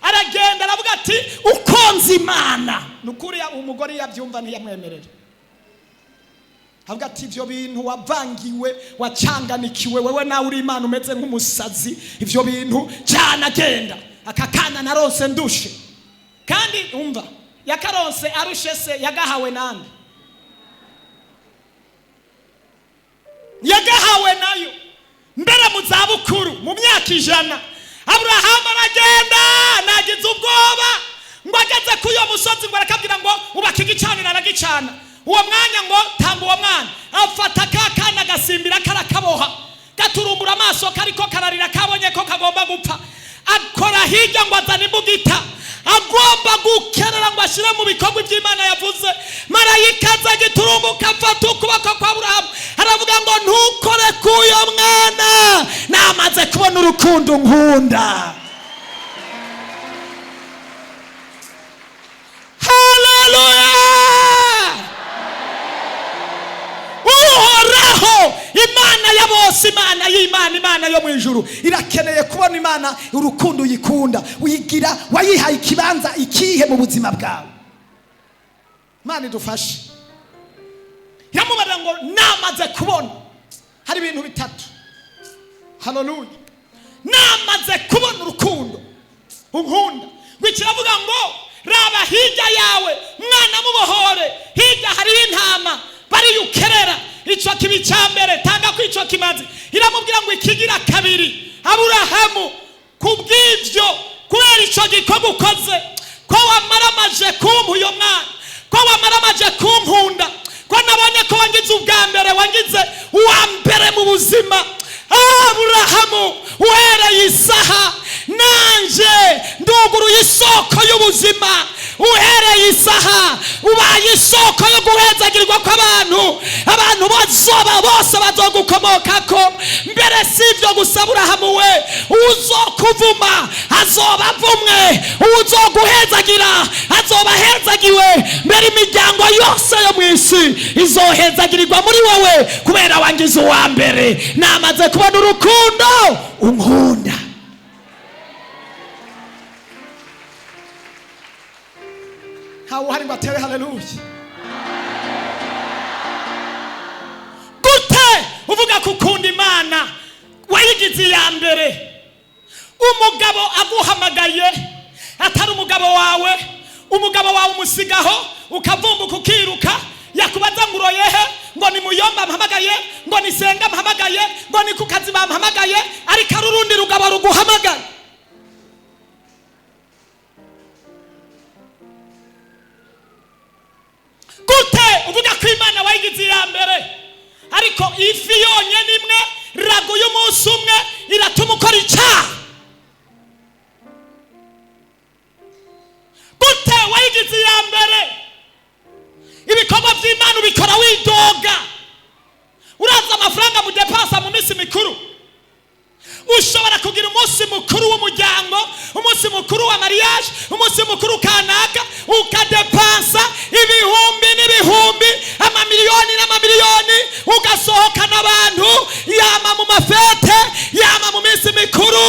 Aragenda, aravuga ati: "Ukonze Imana." Ni ukuri, umugore iyo abyumva ntiyamwemerera. Avuga ati: "Ibyo bintu wavangiwe, wacanganikiwe, wewe nawe uri Imana, umeze nk'umusazi. Ibyo bintu cyane, agenda." Aka kana narose ndushe. Kandi umva, yakaronse arushe se yagahawe nande? Yagahawe nayo mbere mu zabukuru, mu myaka 100. Aburahamu aragenda nagize ubwoba, ngo ageze kuri uyo musozi ngo arakabwira ngo ubaka igicaniro, aragicana. Uwo mwanya ngo tanga uwo mwana, afata ka kana agasimbira karakaboha, gaturumbura amaso kariko kararira, kabonye ko kagomba gupfa. Akora hirya ngo azane imbugita, agomba gukerera ngo ashyire mu bikorwa iby'Imana yavuze. Marayika aza giturumbuka afata ukuboko kwa Aburahamu, aravuga ngo ntukore k'uyo mwana, namaze kubona urukundo nkunda. Haleluya! Uhoraho Imana ya bose, Imana y'Imana, Imana yo mu ijuru, irakeneye kubona Imana urukundo uyikunda, uyigira wayihaye ikibanza ikihe mu buzima bwawe. Imana idufashe. Yamubarira ngo namaze kubona hari ibintu bitatu. Haleluya! Namaze kubona urukundo unkunda. Ngo ngo raba hirya yawe mwana mubohore, hirya hariho intama bariyukerera, ico kibi ca mbere tanga ko ico kimazi. Iramubwira ngo ikigira kabiri, Aburahamu, kubw'ivyo, kubera ico gikorwa ukoze, ko wamaramaje kumpa uyo mwana, ko wamaramaje kunkunda, ko nabonye ko wangize ubwa mbere, wangize uwa mbere mu buzima. Aburahamu, uhereye isaha nanje nduguruye isoko y'ubuzima, uhereye isaha ubaye isoko yo guhezagirwa kw'abantu, abantu bazoba bose bazogukomokako. Mbere si ibyo gusa, Aburahamu we, uzokuvuma azoba avumwe, uzoguhezagira azoba ahezagiwe. Mbere imiryango yose yo mu isi izohezagirirwa muri wowe, kubera wangize uwa mbere. Namaze kubona urukundo unkunda. Ntawe uhari ngo atere haleluya. Gute uvuga ko ukunda Imana wayigize iya mbere, umugabo aguhamagaye atari umugabo wawe, umugabo wawe umusigaho ukavumbuka ukiruka, yakubaza ngo uroyehe, ngo ni muyomba mpamagaye, ngo ni senga mpamagaye, ngo ni ku kazi bampamagaye, ariko ari urundi rugabo ruguhamagaye. Gute uvuga ko Imana wayigize iya mbere, ariko ifi yonyine imwe raguye umunsi umwe iratuma ukora icyaha? Gute wayigize iya mbere, ibikorwa by'Imana ubikora widoga, uraza amafaranga mudepasa mu minsi mikuru? Ushobora kugira umunsi mukuru w'umuryango, umunsi mukuru wa mariage, umunsi mukuru kanaka, ukadepansa ibihumbi n'ibihumbi, amamiliyoni n'amamiliyoni, ugasohokana abantu, yama mu mafete, yama mu minsi mikuru,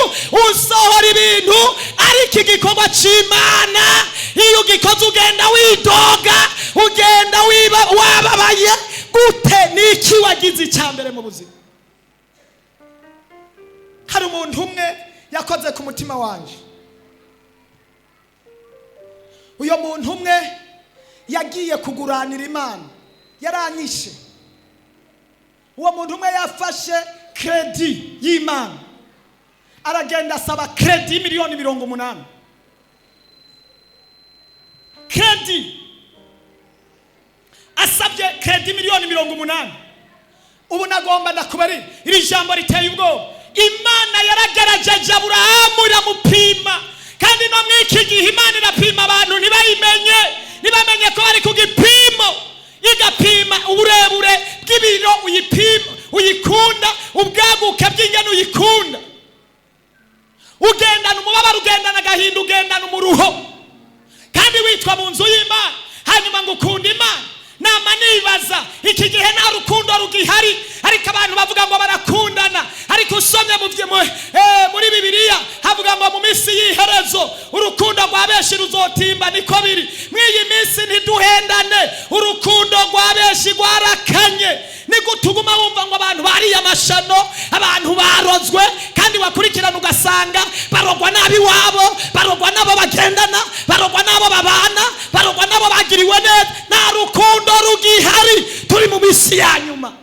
usohora ibintu. Ariko igikorwa c'Imana iyo ugikoze ugenda widoga, ugenda wababaye. Gute? Niki wagize icya mbere mu buzima? Hari umuntu umwe yakoze ku mutima wanje. Uyo muntu umwe yagiye kuguranira Imana, yaranyishe. Uwo muntu umwe yafashe kredi y'Imana, aragenda asaba kredi y'imiliyoni 80. Kredi asabye kredi miliyoni 80. Ubu nagomba ndakubari iri jambo riteye ubwoba. Imana yaragerageje Aburahamu iramupima, kandi no mw'iki gihe Imana irapima abantu ntibayimenye, ntibamenye ko bari ku gipimo. Igapima uburebure bw'ibiro uyipima uyikunda, ubwaguke bw'ingano uyikunda. Ugendana umubabaro, ugendana agahinda, ugendana umuruho, kandi witwa mu nzu y'Imana, hanyuma ngo ukunda Imana. Nama nibaza iki gihe nta rukundo rugihari, ariko abantu bavuga ngo barakundana. Ariko usomye muri Bibiliya havuga ngo mu minsi y'iherezo urukundo rwa benshi ruzotimba. Niko biri mw'iyi minsi, ntiduhendane, urukundo rwa benshi rwarakanye. Ni gute uguma wumva ngo abantu bariye amashano, abantu barozwe, kandi wakurikirana ugasanga barogwa nabi wabo, barogwa nabo bagendana, barogwa nabo babana, barogwa nabo bagiriwe neza. Nta rukundo rugihari, turi mu minsi ya nyuma.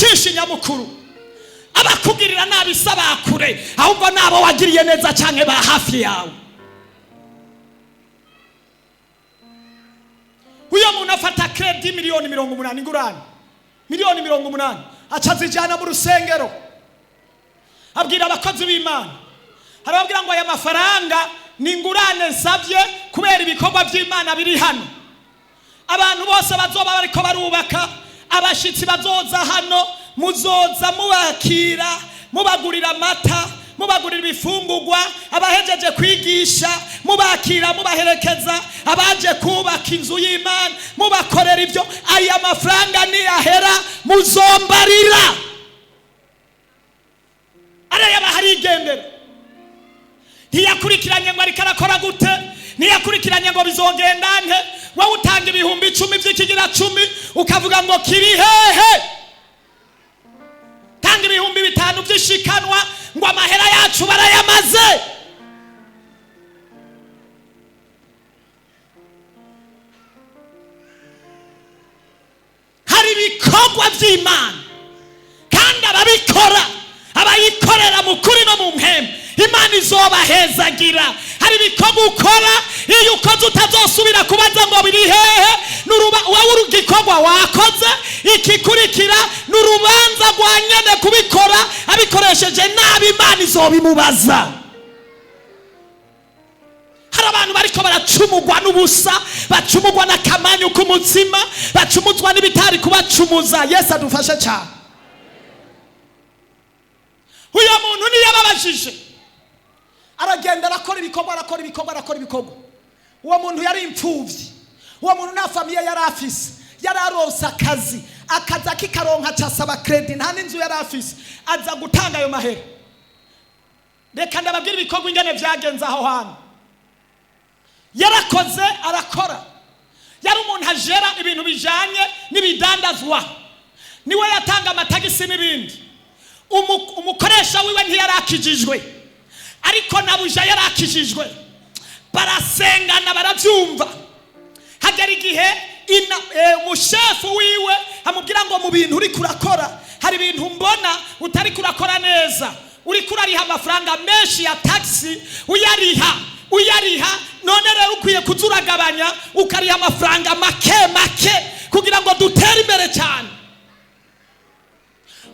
Icishe nyamukuru, abakugirira nabi si abakure, ahubwo nabo wagiriye neza cyane ba hafi yawe. Uyo muntu afata crédit 80 miliyoni, ingurane 80 miliyoni, aca azijyana mu rusengero, abwira abakozi b'Imana, arababwira ngo: "Aya mafaranga ni ingurane nsabye kubera ibikorwa by'Imana biri hano. Abantu bose bazoba bariko barubaka, abashitsi bazoza hano, muzoza mubakira, mubagurira amata, mubagurira ibifungurwa, abahejeje kwigisha mubakira, mubaherekeza, abaje kubaka inzu y'Imana mubakorera ibyo. Aya mafaranga niyahera muzombarira." Arayaba harigendera. Ntiyakurikiranye ngo ariko arakora gute, ntiyakurikiranye ngo bizogenda nte. Wowe utanga 10,000 by'ikigira cumi, ukavuga ngo kiri hehe? Tanga 5,000 by'ishikanwa, ngo amahera yacu barayamaze. Hari ibikorwa by'Imana, kandi ababikora, abayikorera mu kuri no mu mpemu, Imana izobahezagira. Hari ibikorwa ukora, iyo ukoze utazosubira kubaza ngo biri hehe. Wowe igikorwa wakoze, ikikurikira ni urubanza rwa nyene kubikora. Abikoresheje nabi, Imana izobimubaza. Hari abantu bariko baracumugwa n'ubusa, bacumugwa n'akamanyu k'umutsima, bacumuzwa n'ibitari kubacumuza. Yesu adufashe cyane. Uyo muntu niyo ababajije, Aragenda, arakora ibikorwa, arakora ibikorwa, arakora ibikorwa. Uwo muntu yari imfubyi, uwo muntu nta famille yari afise. Yari aronse akazi, akazi akikaronka acasaba crédit. Nta n'inzu yari afise. Aza gutanga ayo mahera. Reka ndababwira ibikorwa ingene vyagenze aho hantu. Yarakoze, arakora. Yari umuntu ajera ibintu bijanye n'ibidandazwa, niwe yatanga amatagisi n'ibindi. Umukoresha wiwe ntiyarakijijwe, ariko nabuja yarakijijwe. Barasengana, barabyumva. Hagera igihe umushefu wiwe amubwira ngo: "Mu bintu uri kurakora, hari ibintu mbona utari kurakora neza. Uri kurariha amafaranga menshi ya taxi, uyariha, uyariha. None rero ukwiye kuza uragabanya, ukariha amafaranga make make kugira ngo dutere imbere cyane."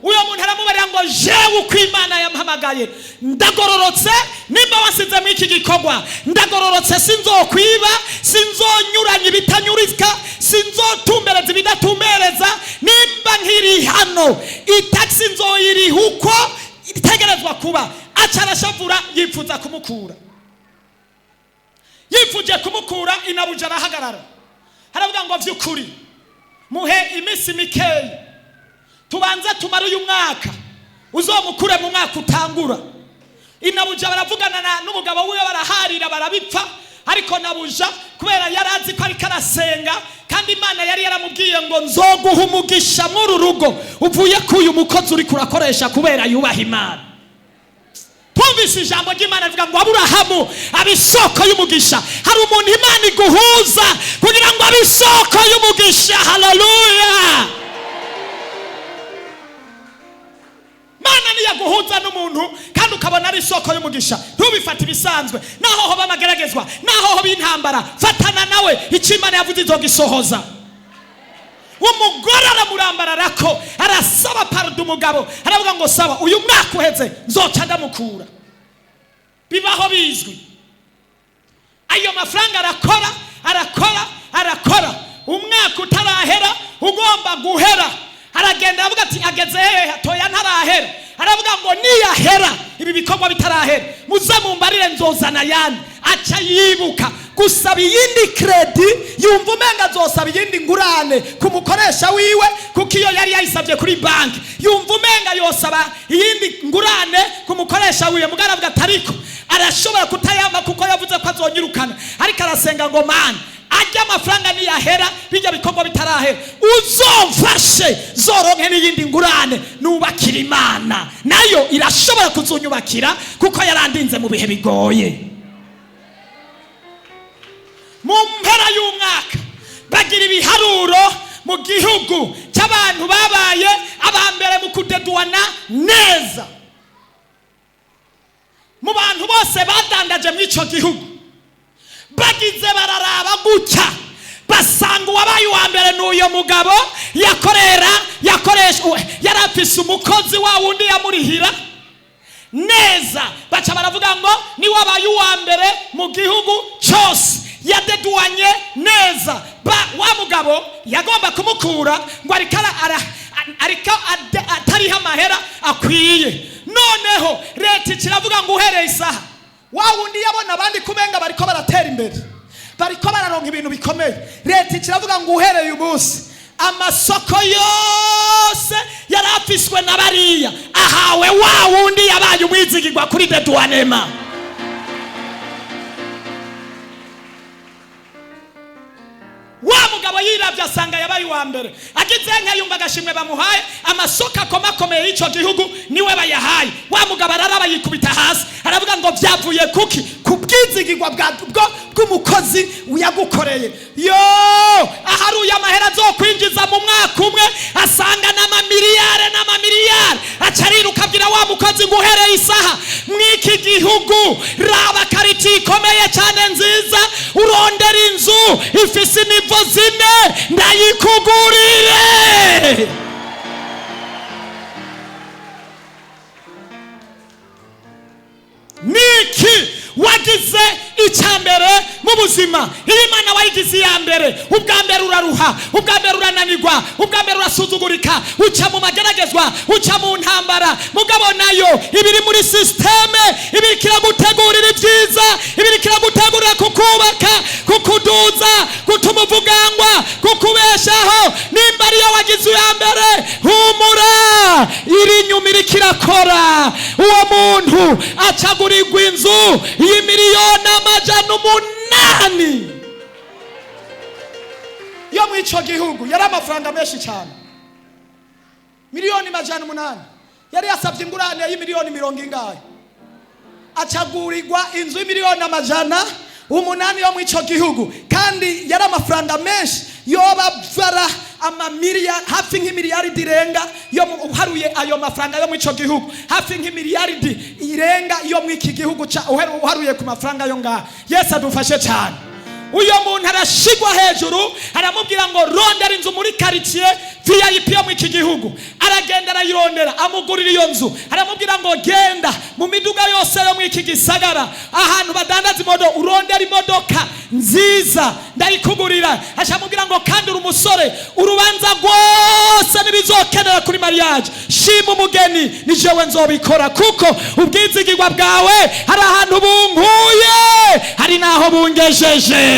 Uyo muntu aramubarira ngo: "Jewe uko Imana yampamagaye ndagororotse. Nimba wasize muri iki gikorwa, ndagororotse. Sinzokwiba, sinzonyuranya ibitanyurika, sinzotumbereza ibidatumbereza. Nimba nkiri hano, itagisi nzoyiriha uko itegerezwa kuba." Aca arashavura, yifuza kumukura. Yifuje kumukura, inabuja arahagarara, aravuga ngo: "Vy'ukuri muhe iminsi mikeyi, tubanze tumare uyu mwaka, uzomukure mu mwaka utangura." Inabuja baravugana n'umugabo wiwe, baraharira, barabipfa. Ariko nabuja, kubera yari azi ko ariko arasenga, kandi Imana yari yaramubwiye ngo: "Nzoguha umugisha muri uru rugo uvuye ko uyu mukozi uri kurakoresha, kubera yubaha Imana." Twumvise ijambo ry'Imana rivuga ngo Aburahamu aba isoko y'umugisha. Hari umuntu Imana iguhuza kugira ngo abe isoko y'umugisha. Haleluya! Mana niyaguhuza n'umuntu kandi ukabona ari isoko y'umugisha, ntubifate ibisanzwe. Naho hoba amageragezwa, naho hoba intambara, fatana nawe. Icyo Imana yavuze izogisohoza. Umugore aramurambarara ko arasaba pardon umugabo, aravuga ngo: "Sawa, uyu mwaka uheze nzoca ndamukura." Bibaho bizwi. Ayo mafaranga arakora, arakora, arakora. Umwaka utarahera, ugomba guhera, aragenda, aravuga ati: "Ageze hehe?" "Toya, ntarahera." Aravuga ngo: "Niyahera, ibi bikorwa bitarahera, muze mumbarire, nzozana yandi." Aca yibuka gusaba iyindi crédit. Yumva umenga azosaba iyindi ngurane ku mukoresha wiwe, kuko iyo yari yayisabye kuri banki. Yumva umenga yosaba iyindi ngurane ku mukoresha wiwe. Mugabo aravuga ati: "Ariko arashobora kutayama, kuko yavuze ko azonyirukana." Ariko arasenga ngo: "Mana, ajya amafaranga niyahera, bijya bikorwa bitarahera, uzomfashe zoronke n'iyindi ngurane nubakira Imana. Nayo irashobora kuzunyubakira, kuko yarandinze mu bihe bigoye." Mu mpera y'umwaka bagira ibiharuro mu gihugu cy'abantu babaye aba mbere. Kudedouana neza mu bantu bose badandaje muri icyo gihugu, bagize bararaba gutya, basanga uwabaye uwa mbere ni uyo mugabo yakorera, yakoresha, yari afise umukozi wa wundi yamurihira neza. Baca baravuga ngo ni wabaye uwa mbere mu gihugu cyose, yadedouanye neza. Ba wa mugabo yagomba kumukura ngo ariko ariko atariho amahera akwiye. Noneho leta ikiravuga ngo uhereye isaha, wa wundi yabona abandi kubenga bariko baratera imbere, bariko bararonka ibintu bikomeye, leta ikiravuga ngo uhereye umunsi, amasoko yose yari afiswe na bariya ahawe wa wundi yabaye umwizigirwa kuri dédouanement. Wa mugabo yiravye asanga yabaye uwa mbere, agize nka yumva agashimwe bamuhaye, amasoko akomakomeye y'icyo gihugu niwe bayahaye. Wa mugabo araraba, yikubita hasi, aravuga ngo byavuye kuki? Ku bwizigirwa bw'umukozi yagukoreye. Yo aharuye amahera azokwinjiza mu mwaka umwe, asanga n'amamiliyare n'amamiliyare. Aca ariruka abwira wa mukozi ngo uhereye isaha, mw'iki gihugu raba quartier ikomeye cyane nziza, urondera inzu ifise iniveaux 4, ndayikugurire. Niki wagize icya mbere mu buzima? Iyo Imana wayigize iya mbere, ubwa mbere uraruha, ubwa mbere urananirwa, ubwa mbere urasuzugurika, uca mu mageragezwa, uca mu ntambara, mugabo nayo ibiri muri système, ibiri iragutegurira ibyiza, ibiri iragutegurira kukubaka, kukuduza, gutuma uvugangwa, kukubeshaho. Nimba ariyo wagize iya mbere, humura, iri inyuma iriko irakora. Uwo muntu acagurirwa inzu y'800 miliyoni yo mu ico gihugu. Yari amafaranga menshi cyane, 800 miliyoni. Yari yasabye ingurane y'imiliyoni mirongo ingahe, acagurirwa inzu y'800 miliyoni yo mu ico gihugu. Kandi yari amafaranga menshi, yoba vara amamiliyari, hafi nk'imiliyaridi irenga yo uharuye ayo mafaranga yo mu ico gihugu, hafi nk'imiliyaridi irenga yo mu iki gihugu uharuye ku mafaranga yo ngaha. Yesu adufashe cyane. Uyo muntu arashigwa hejuru, aramubwira ngo rondera inzu muri quartier VIP yo mu iki gihugu. Aragenda arayirondera, amugurira iyo nzu. Aramubwira ngo genda mu miduga yose yo mu iki gisagara, ahantu badandaza imodoka, urondera imodoka nziza, ndayikugurira. Acamubwira ngo kandi uri umusore, urubanza rwose n'ibizokenera kuri mariage, shima umugeni, ni jewe nzobikora, kuko ubwizigirwa bwawe hari ahantu bunkuye, hari n'aho bungejeje.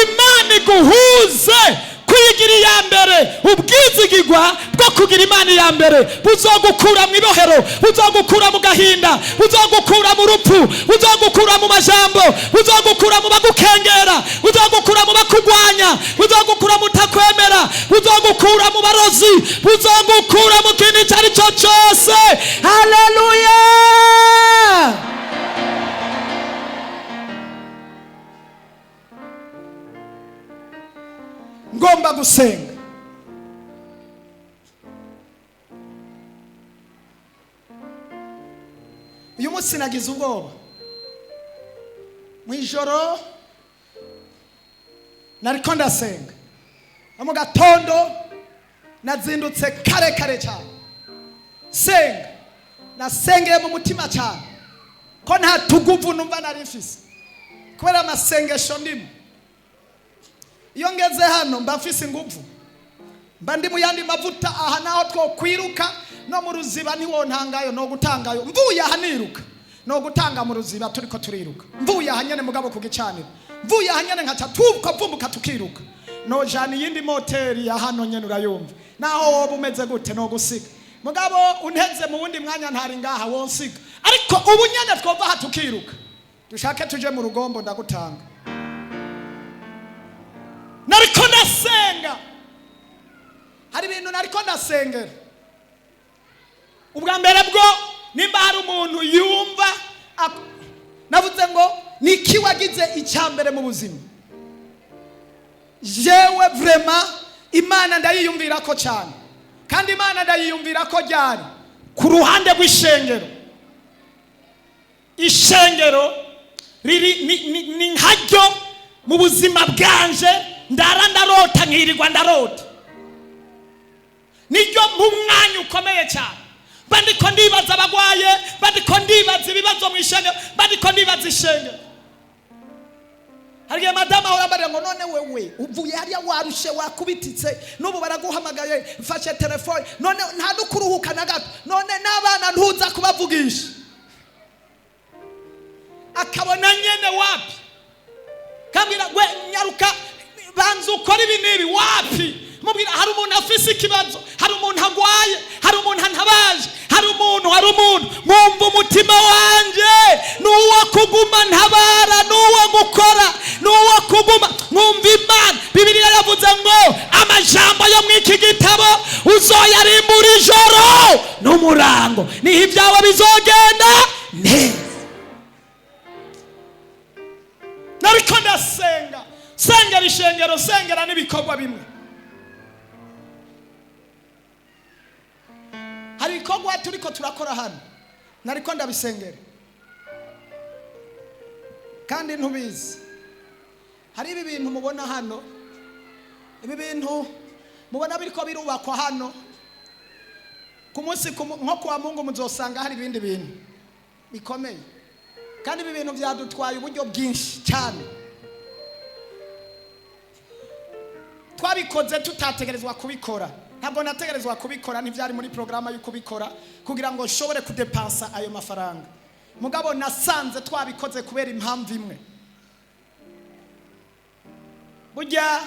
Imana iguhuze kuyigira iya mbere. Ubwizigirwa bwo kugira Imana iya mbere buzogukura mu ibohero, buzogukura mu gahinda, buzogukura mu rupfu, buzogukura mu majambo, buzogukura mu bagukengera, buzogukura mu bakugwanya, buzogukura mu takwemera, buzogukura mu barozi, buzogukura mu kintu icyo ari cyo cyose. Haleluya! Ngomba gusenga. Uyu munsi nagize ubwoba. Mu ijoro nariko ndasenga, no mu gatondo nazindutse kare kare cyane senga. Nasengeye mu mutima cyane ko nta tuguvu numva nari mfise kubera amasengesho ndimo. Iyo ngeze hano mba mfise inguvu, mba ndi mu yandi mavuta. Aha naho twokwiruka no mu ruziba ntiwontangayo, no gutangayo. Mvuye aha niruka, no gutanga mu ruziba turiko turiruka. Mvuye aha nyene, mugabo ku gicaniro, mvuye aha nyene nkaca tukavumbuka tukiruka, nojana iyindi moteri ya hano nyene. Urayumva, naho woba umeze gute no gusiga, mugabo unteze mu wundi mwanya ntari ngaha wonsiga. Ariko ubu nyene twova aha tukiruka, dushake tuje mu rugombo, ndagutanga. Nariko ndasenga, hari ibintu nariko ndasengera. Ubwa mbere bwo, nimba hari umuntu yumva navuze ngo niki wagize icya mbere mu buzima, jewe vraiment Imana ndayiyumvira ko cyane. Kandi Imana ndayiyumvira ko ryari ku ruhande rw'ishengero. Ishengero riri ni nkaryo mu buzima bwanje, ndara ndarota, nkirirwa ndarota, niryo mu mwanya ukomeye cyane. Bandiko ndibaza abagwaye, bandiko ndibaza ibibazo mu ishengero, bandiko ndibaza ishengero. Hari igihe madamu ahora ambarira ngo: "None wewe uvuye hariya warushe, wakubititse, n'ubu baraguhamagaye, mfashe telefone, none nta no kuruhuka na gato, none n'abana ntuza kubavugisha?" Akabona nyene wapi, kambwira: "We nyaruka, banza ukora ibi n'ibi." Wapi, mubwira hari umuntu afise ikibazo, hari umuntu agwaye, hari umuntu antabaje, hari umuntu mwumva. Umutima wanje ni uwo kuguma ntabara, ni uwo gukora, ni uwo kuguma mwumva Imana. Bibiliya yavuze ngo amajambo yo mu iki gitabo uzoyarimbura ijoro n'umurango, niho ibyawe bizogenda neza. Nariko ndasenga, sengera ishengero, sengera n'ibikorwa bimwe. Hari ibikorwa turiko turakora hano, nariko ndabisengera kandi ntubizi. Hari ibi bintu mubona hano, ibi bintu mubona biriko birubakwa hano ku munsi nko kuwa Mungu muzosanga hari ibindi bintu bikomeye. Kandi ibi bintu byadutwaye uburyo bwinshi cyane, twabikoze tutategerezwa kubikora. Ntabwo nategerezwa kubikora, ntibyari muri porogaramu yo kubikora kugira ngo nshobore kudepansa ayo mafaranga. Mugabo nasanze twabikoze kubera impamvu imwe. Burya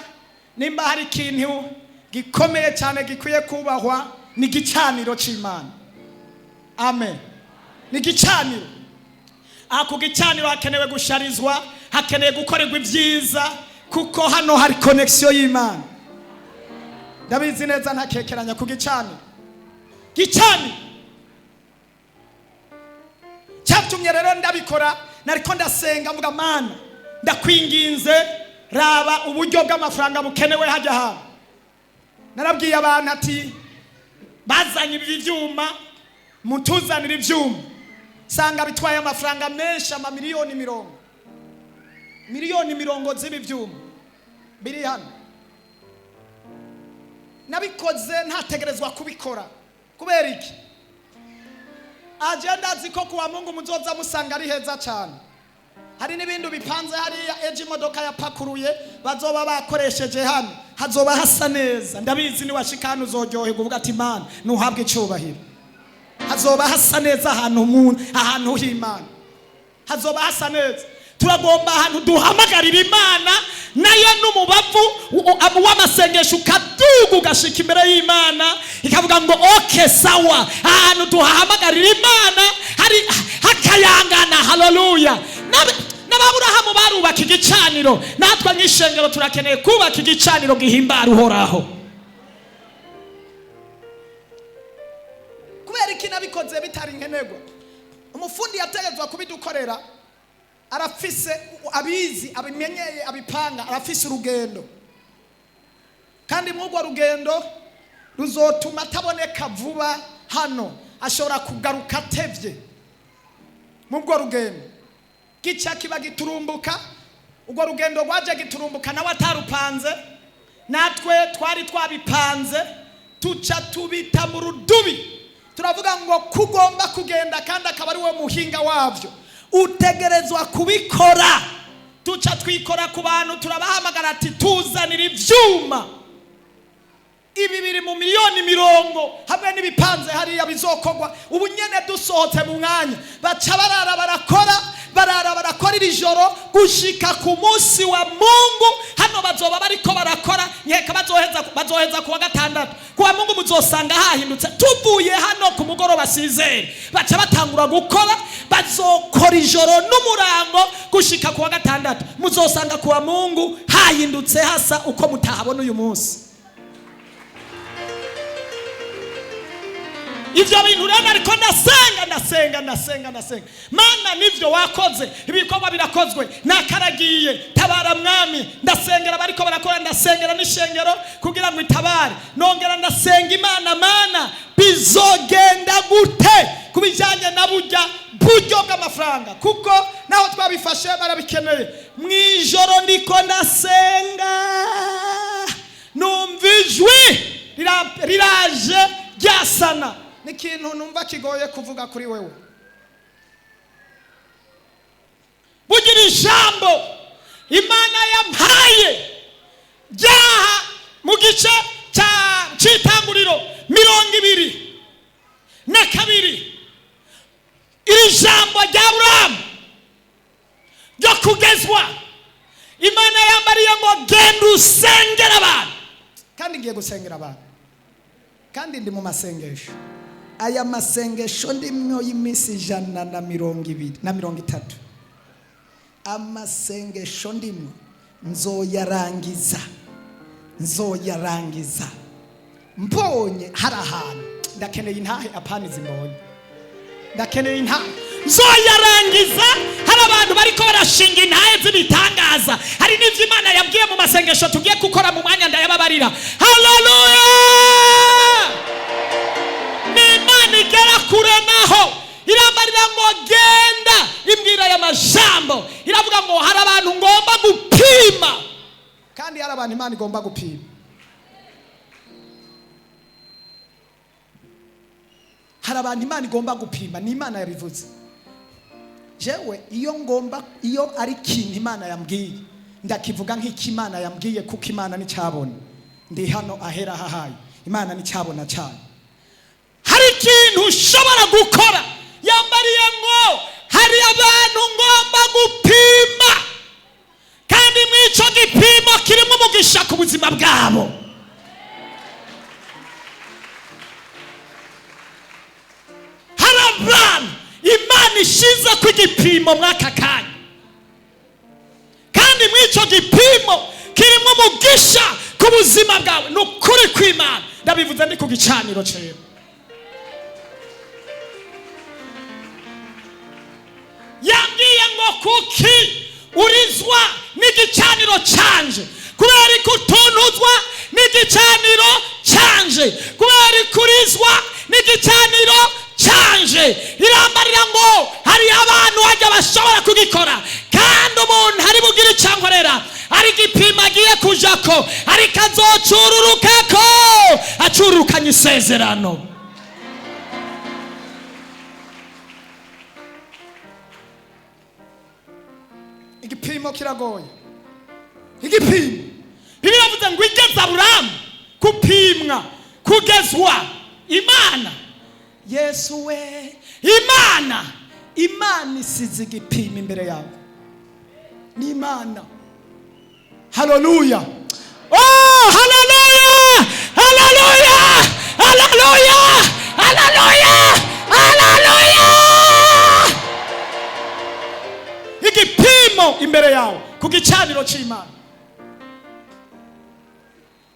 nimba hari ikintu gikomeye cyane gikwiye kubahwa, ni igicaniro cy'Imana. Amen. Ni igicaniro. Aha ku gicaniro hakenewe gusharizwa, hakeneye gukorerwa ibyiza, kuko hano hari connexion y'Imana. Ndabizi neza, ntakekeranya. Ku gicaniro, gicaniro cyatumye rero ndabikora. Nariko ndasenga mvuga: "Mana, ndakwinginze, raba uburyo bw'amafaranga bukenewe hajya hano." Narabwiye abantu ati: "Bazanye ibi byuma, mutuzanire ibyuma." Sanga bitwaye amafaranga menshi, amamiliyoni mirongo, miliyoni mirongo z'ibi byuma biri hano. Nabikoze ntategerezwa kubikora. Kubera iki? Agenda azi ko kuwa Mungu muzoza musanga ari heza cyane. Hari n'ibindi bipanze hariya, ejo imodoka yapakuruye bazoba bakoresheje hano, hazoba hasa neza. Ndabizi, niwashika hano uzoryoherwa, uvuga ati: "Imana ntuhabwe icyubahiro." Hazoba hasa neza ahantu mu ahantu h'Imana hazoba hasa neza. Turagomba ahantu duhamagarira Imana, nayo n'umubavu w'amasengesho ukaduga ugashika imbere y'Imana, ikavuga ngo: "Okay, sawa." Ahantu duhamagarira Imana hari hakayangana. Haleluya! N'Ababurahamu barubaka igicaniro. Natwe nk'ishengero turakeneye kubaka igicaniro gihimbara Uhoraho. Kubera iki nabikoze bitari nkenerwa? Umufundi yategetswe kubidukorera arafise abizi, abimenyeye, abipanga, arafise urugendo. Kandi mw'urwo rugendo ruzotuma ataboneka vuba hano, ashobora kugaruka atevye. Mw'urwo rugendo gica kiba giturumbuka, urwo rugendo rwaje giturumbuka, nawe atarupanze, natwe twari twabipanze, tuca tubita mu rudubi. Turavuga ngo kugomba kugenda, kandi akaba ari we muhinga wabyo, utegerezwa kubikora. Tuca twikora ku bantu, turabahamagara ati: "Tuzanira ivyuma ibi biri mu miliyoni mirongo hamwe n'ibipanze hariya bizokorwa." Ubu nyene dusohotse mu mwanya, baca barara barakora, barara barakora iri joro gushika ku munsi wa Mungu. Hano bazoba bariko barakora, nkeka bazoheza kuwa gatandatu. Kuwa Mungu muzosanga hahindutse. Tuvuye hano ku mugoroba sizere, baca batangura gukora, bazokora ijoro n'umurango gushika kuwa gatandatu. Muzosanga kuwa Mungu hahindutse, hasa uko mutahabona uyu munsi. Ivyo bintu rero ariko ndasenga, ndasenga, ndasenga, ndasenga. Mana, nivyo wakoze, ibikorwa birakozwe, nakaragiye, tabara mwami. Ndasengera bariko barakora, ndasengera n'ishengero kugira ngo itabare. Nongera ndasenga Imana, Mana, bizogenda gute ku bijyanye na burya buryo bw'amafaranga, kuko naho twabifashe barabikeneye. Mu ijoro ndiko ndasenga, numva ijwi riraje ryasana. Ni ikintu numva kigoye kuvuga kuri wewe. Bugira ijambo Imana yampaye ryaha mu gice cy'itanguriro 22, iri jambo rya Aburahamu ryo kugezwa. Imana yambariye ngo genda usengera abantu, kandi ngiye gusengera abantu, kandi ndi mu masengesho. Aya masengesho ndimwo y'iminsi 120 na 30, amasengesho ndimwo nzoyarangiza, nzoyarangiza mbonye hari ahantu ndakeneye intahe, apana izi mbonye, ndakeneye intahe. Nzoyarangiza hari abantu bariko barashinga intahe z'ibitangaza. Hari n'ivyo Imana yabwiye mu masengesho tugiye gukora mu mwanya, ndayababarira. Haleluya! Ni Imana igera kure, naho irambarira ngo genda, imbwira aya majambo, iravuga ngo hari abantu ngomba gupima. Kandi hari abantu Imana igomba gupima. Hari abantu Imana igomba gupima, ni Imana yabivuze. Jewe iyo ngomba, iyo ari ikintu Imana yambwiye, ndakivuga nk'icyo Imana yambwiye, kuko Imana nticyabona. Ndi hano ahera hahaye, Imana nticyabona cyane. Hari ikintu ushobora gukora. Yambariye ngo hari abantu ngomba gupima, kandi mw'ico gipimo kirimo umugisha ku buzima bwabo. Hari abantu Imana ishize ku gipimo mw'aka kanya, kandi mw'ico gipimo kirimo umugisha ku buzima bwawe. Ni ukuri kw'Imana, ndabivuze ndi ku gicaniro cera. Yambwiye ngo kuki urizwa n'igicaniro canje? Kubera ko utunuzwa n'igicaniro canje, kubera ko urizwa n'igicaniro canje. Irambarira ngo hari abantu hajya bashobora kugikora, kandi umuntu ari bugire icyo ankorera, ari igipimo agiye kujako, ariko azocururukako acururukanye isezerano. Igipimo kiragoye, igipimo. Bibiliya iravuze ngo igeze Aburahamu gupimwa, kugezwa Imana. Yesu we, Imana, Imana isize igipimo imbere yawe, ni Imana. Haleluya! Oh, haleluya! Haleluya! Haleluya! Haleluya! Haleluya! Igipimo imbere yawe ku gicaniro cy'Imana,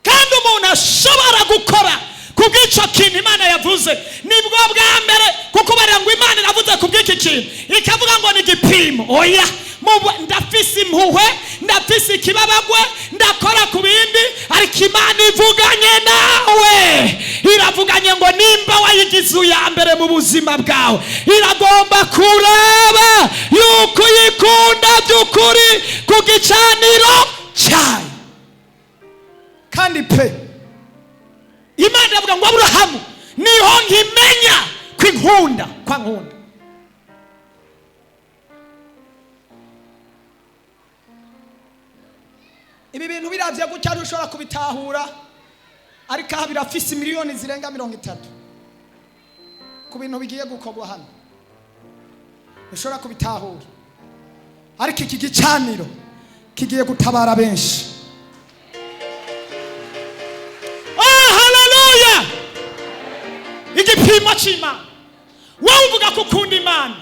kandi umuntu ashobora gukora ku bw'icyo kintu Imana yavuze. Nibwo bwa mbere kuko barira ngo Imana iravuze ku bw'iki kintu, ikavuga ngo ni igipimo. Oya, ndafise impuhwe, ndafise ikibabagwe, ndakora ku bindi, ariko Imana ivuganye nawe, iravuganye ngo nimba wayigize uya mbere mu buzima bwawe, iragomba kuraba yuko uyikunda by'ukuri ku gicaniro cyayo. Kandi pe, Imana iravuga ngo Aburahamu, niho nkimenya ko inkunda, kwa nkunda. Ibi bintu biravye gutya ntushobora kubitahura, ariko aha birafise miliyoni zirenga 30 ku bintu bigiye gukorwa hano. Ntushobora kubitahura, ariko iki gicaniro kigiye gutabara benshi. Oh, haleluya! Igipimo cy'Imana. Wowe uvuga ko ukunda Imana,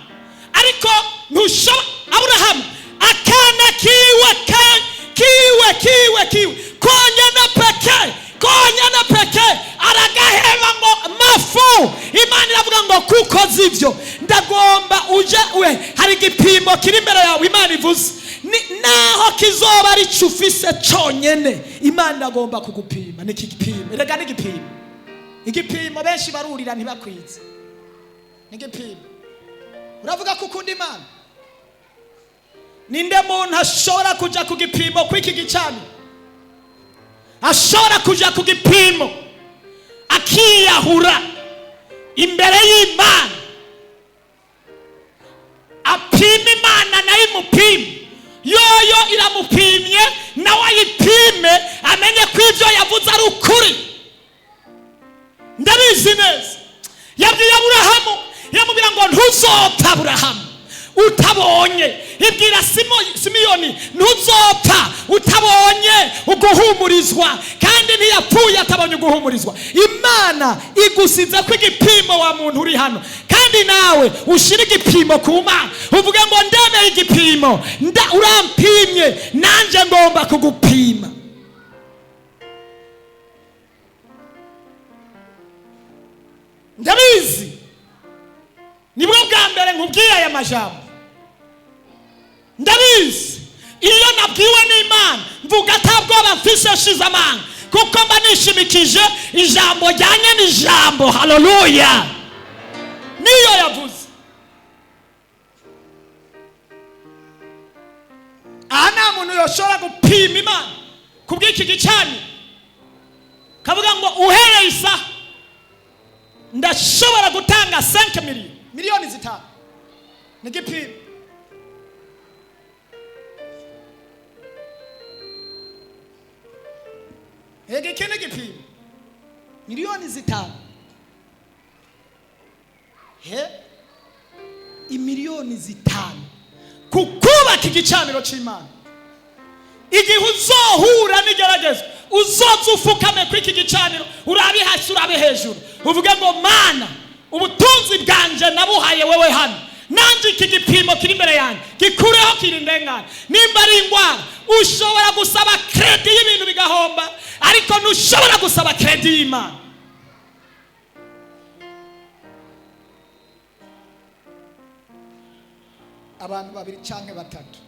ariko ntushobora. Aburahamu akana kiwe kiwe kiwe kiwe konyene peke, konyene peke, aragaheba ngo mafu. Imana ngo kuko zivyo ndagomba uje we, hari igipimo kiri imbere yawe Imana ivuze. Naho kizoba ari cyo ufise cyonyene, Imana iragomba kugupima. Niki gipimo? Rega n'igipimo. Igipimo benshi barurira ntibakwize. N'igipimo. Uravuga ko ukunda Imana? Ninde muntu ashobora kuja ku gipimo kw'iki gicaniro? Ashobora kuja ku gipimo akiyahura imbere y'Imana, apima Imana nayo imupime. Yoyo iramupimye, nawe ayipime, amenye ko ibyo yavuze ari ukuri. Ndabizi neza. Yabwiye Aburahamu, yamubwira ngo ntuzopfa Aburahamu utabonye. Ibwira Simiyoni, ntuzopfa utabonye uguhumurizwa. Kandi ntiyapfuye atabonye uguhumurizwa. Imana igusize ko igipimo wa muntu uri hano, kandi nawe ushire igipimo ku Mana, uvuge ngo ndemeye igipimo, urampimye nanje ngomba kugupima. Ndabizi nibwo bwa mbere nkubwiye aya majambo. Ndabizi iyo nabwiwe n'Imana mvuga atabwoba mfise, shize amanga, kuko mba nishimikije ijambo ryanye n'ijambo. Haleluya! Niyo yavuze. Aha nta muntu yoshobora gupima Imana kubw'iki gicaniro, kavuga ngo uhereye isaha ndashobora gutanga 5 miliyoni, miliyoni 5. Ni igipimo. Ege iki ni igipimo. Miliyoni 5. He? Imiliyoni 5 kukubaka igicaniro c'Imana. Igihe uzohura n'igeragezo, uzoza ufukame kuri iki gicaniro, urabe hasi urabe hejuru, uvuge ngo Mana, ubutunzi bwanje nabuhaye wewe hano, nanje iki gipimo kiri imbere yanjye gikureho kirindengane. Nimba ari ingwara, ushobora gusaba kredi y'ibintu bigahomba, ariko ntushobora gusaba kredi y'Imana. Abantu babiri canke batatu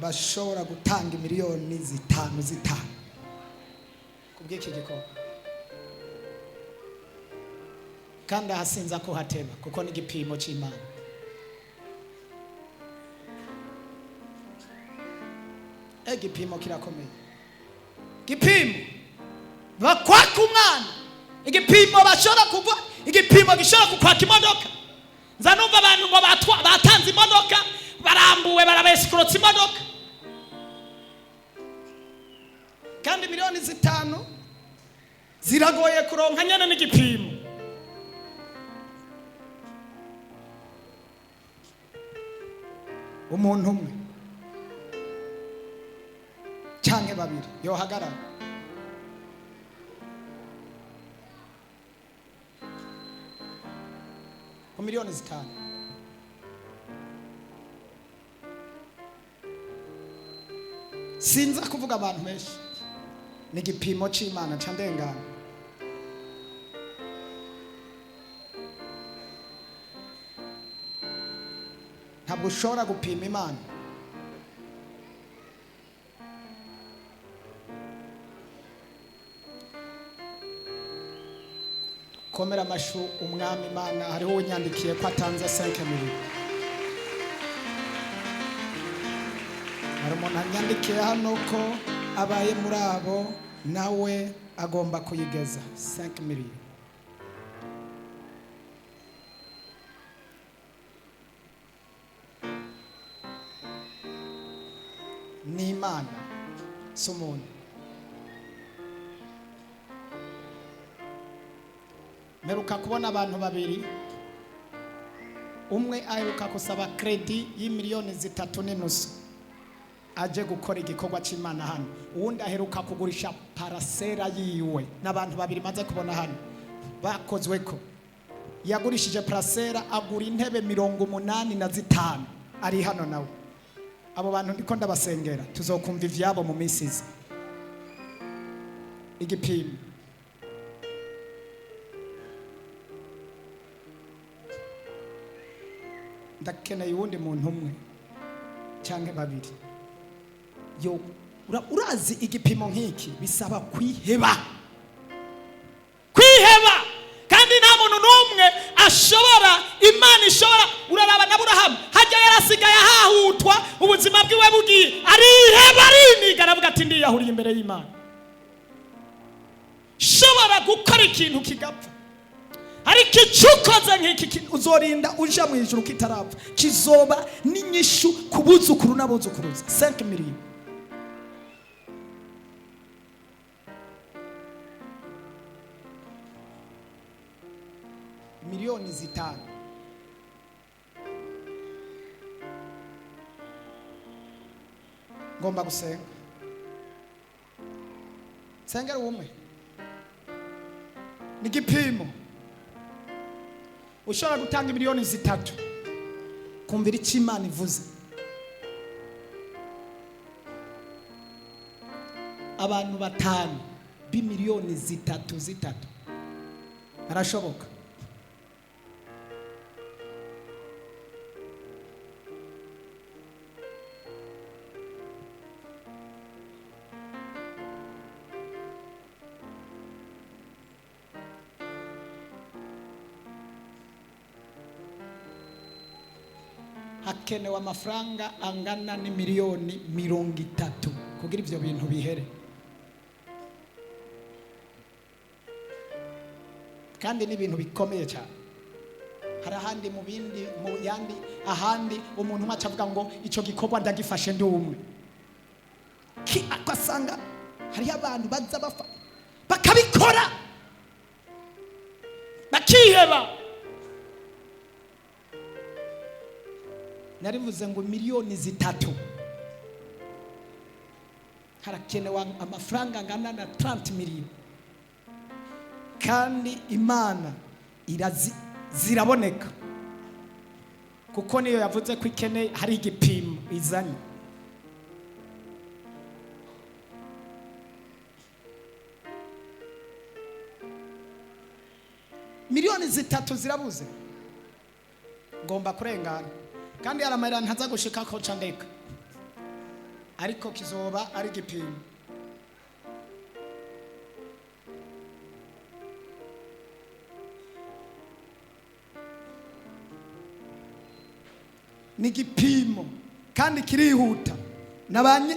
bashobora gutanga miliyoni 5 kubw'iki gikorwa, kandi ahasinza ko hateba, kuko ni igipimo c'Imana. Igipimo kirakomeye. Igipimo bakwaka umwana, igipimo bashobora kuva, igipimo gishobora kukwaka imodoka. Nza numva abantu ngo batanze imodoka, barambuwe, barabesikorotsa imodoka. Kandi miliyoni 5 ziragoye kuronka nyene n'igipimo. Umuntu umwe canke babiri yohagarara. Ku miliyoni 5. Sinza kuvuga abantu benshi. Ni igipimo c'Imana ca ndengana. Ntabwo ushobora gupima Imana. Komera amashu umwami Imana. Hariho unyandikiye ko atanze 5 miliyoni. Hari umuntu anyandikiye hano ko abaye muri abo, nawe agomba kuyigeza 5 miliyoni. Ni Imana, si umuntu. Mperuka kubona abantu babiri, umwe aheruka gusaba kredi y'imiliyoni 3.5 aje gukora igikorwa c'Imana hano, uwundi aheruka kugurisha parasera yiwe. N'abantu babiri maze kubona hano bakozweko. Yagurishije parasera agura intebe 85, ari hano nawe. Abo bantu ndiko ndabasengera, tuzokumva ivyabo mu minsi iza. Igipimo. Ndakeneye uwundi muntu umwe cyangwa babiri. Yo, urazi igipimo nk'iki bisaba kwiheba, kwiheba, kandi nta muntu n'umwe ashobora, Imana ishobora. Uraraba na Burahamu hajya yarasigaye ahahutwa, ubuzima bwiwe bugiye, ariheba, ariniga, aravuga ati ndiyahuriye imbere y'Imana. Shobora gukora ikintu kigapfa, ariko icyo ukoze nk'iki uzorinda uja mu ijuru kitarapfa, kizoba n'inyishu ku buzukuru n'abuzukuruza. 5 miliyoni. 5 miliyoni. Ngomba gusenga, sengera ubumwe. Ni igipimo ushobora gutanga 3 miliyoni kumvira icyo Imana ivuze. Abantu batanu b'3 miliyoni zitatu arashoboka. Hakenewe amafaranga angana n'30 miliyoni kugira ibyo bintu bihere, kandi ni ibintu bikomeye cyane. Hari ahandi mu bindi, mu yandi ahandi, umuntu umwe acavuga ngo icyo gikorwa ndagifashe ndi umwe. Ugasanga hariho abantu baza bafa bakabikora, bakiheba. Narivuze ngo 3 miliyoni, harakenewe amafaranga angana na 30 miliyoni, kandi Imana irazi ziraboneka, kuko niyo yavuze ko ikeneye, hari igipimo izanye. 3 miliyoni zirabuze. Ngomba kurengana, kandi hari amayira ntaza gushika ko nca ndeka, ariko kizoba ari igipimo. Ni igipimo kandi kirihuta nabanye.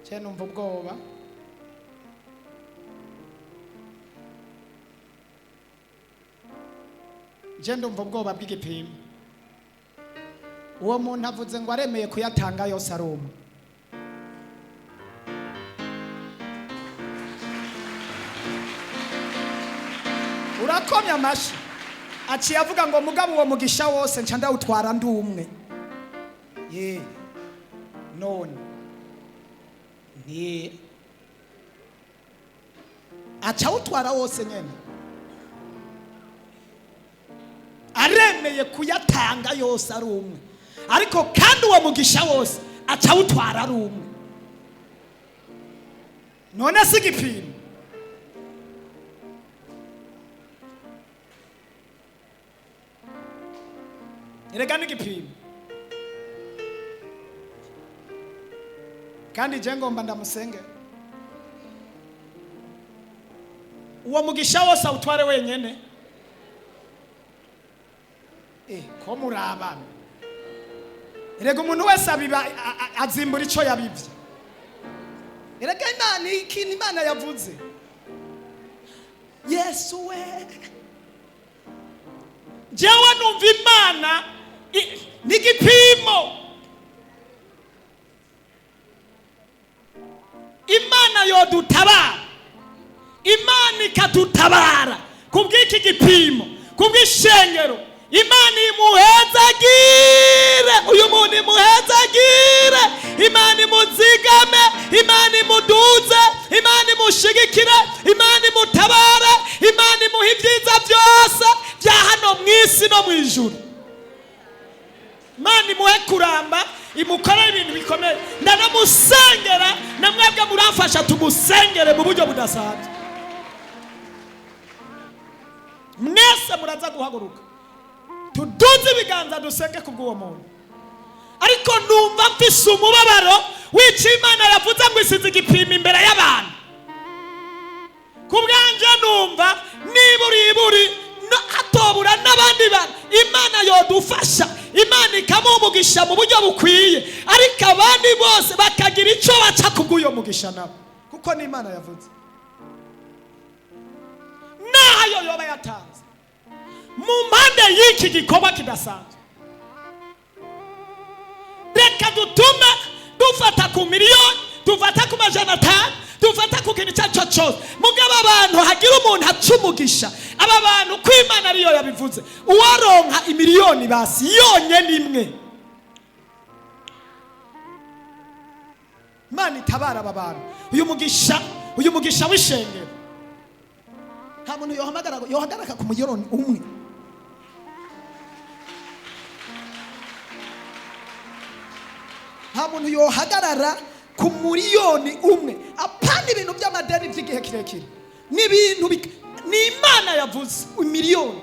Cye numva ubwoba. Je ndumva ubwoba bw'igipimo. Uwo muntu avuze ngo aremeye kuyatanga yose ari umwe. Urakomye amashi. Aciye avuga ngo mugabo uwo mugisha wose nca ndawutwara ndi umwe. Ye, none ni aca awutwara wose nyene, aremeye kuyatanga yose ari umwe, ariko kandi uwo mugisha wose aca awutwara ari umwe. None si igipimo? Erega n'igipimo. Kandi je ngomba ndamusenge, uwo mugisha wose awutware wenyene. Ko murabana? Erega umuntu wese abiba azimbura ico yabivye. Erega Imana, ikintu Imana yavuze, Yesu we, jewe numva Imana n'igipimo. Imana yodutabara, Imana ikadutabara kubw'iki gipimo, kubw'ishengero. Imana imuhezagire uyu muntu, imuhezagire, Imana imuzigame, Imana imuduze, Imana imushigikire, Imana imutabare, Imana imuha ibyiza byose bya hano mu isi no mu ijuru. Imukorere ibintu bikomeye. Ndanamusengera, na mwebwe muramfasha tumusengere mu buryo budasanzwe. Mwese muraza guhaguruka, tuduze ibiganza, dusenge kubw'uwo muntu. Ariko numva mfise umubabaro w'icyo Imana yavuze ngo isize igipimo imbere y'abantu. Ku bwanje numva niburiburi no atobura n'abandi bantu, Imana yodufasha, Imana ikamuha umugisha mu buryo bukwiye, ariko abandi bose bakagira icyo baca kubw'uyo mugisha nabo, kuko ni Imana yavuze. Nayo yoba yatanze mu mpande y'iki gikorwa kidasanzwe, reka dutume dufata ku miliyoni, dufata ku 500, dufata ku kintu icyo ari cyo cyose. Mugabo abantu hagira umuntu aca umugisha aba bantu, ko Imana ariyo yabivuze. Uwaronka imiliyoni basi yonyine imwe, Imana itabara aba bantu. Uyu mugisha w'ishengero, Nta muntu yohamagara, yohagarara ku muyironi umwe. Nta muntu yohagarara ku muriyoni umwe. Apana ibintu by'amadeni by'igihe kirekire, ni ibintu Ni Imana yavuze. Imiliyoni,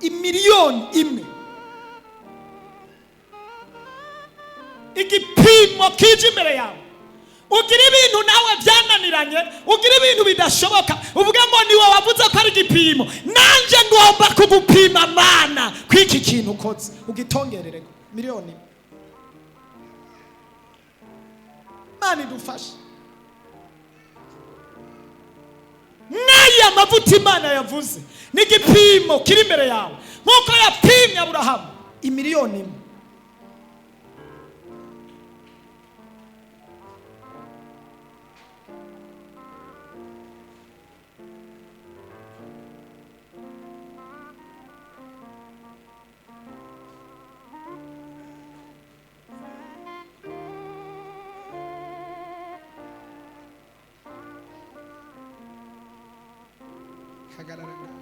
imiliyoni imwe. Igipimo kije imbere yawe, ugira ibintu nawe byananiranye, ugira ibintu bidashoboka, uvuge ngo ni wowe wavuze ko ari igipimo, nanjye ngomba kugupima Mana kw'iki kintu ukoze, Ugitongerereko miliyoni imwe. Imana idufashe. N'aya mavuta Imana yavuze ni igipimo kiri imbere yawe, nk'uko yapimye Aburahamu. Imiliyoni imwe. Hagarara ngaho.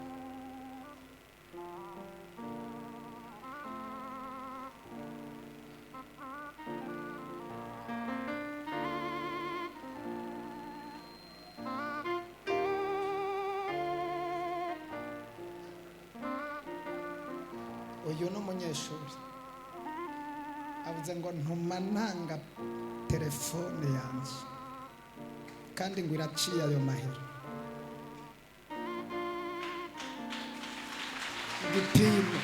Uyu ni umunyeshuri, avuze ngo ntuma ntanga telefone yanjye, kandi ngo iraciye ayo mahera. Igipimo.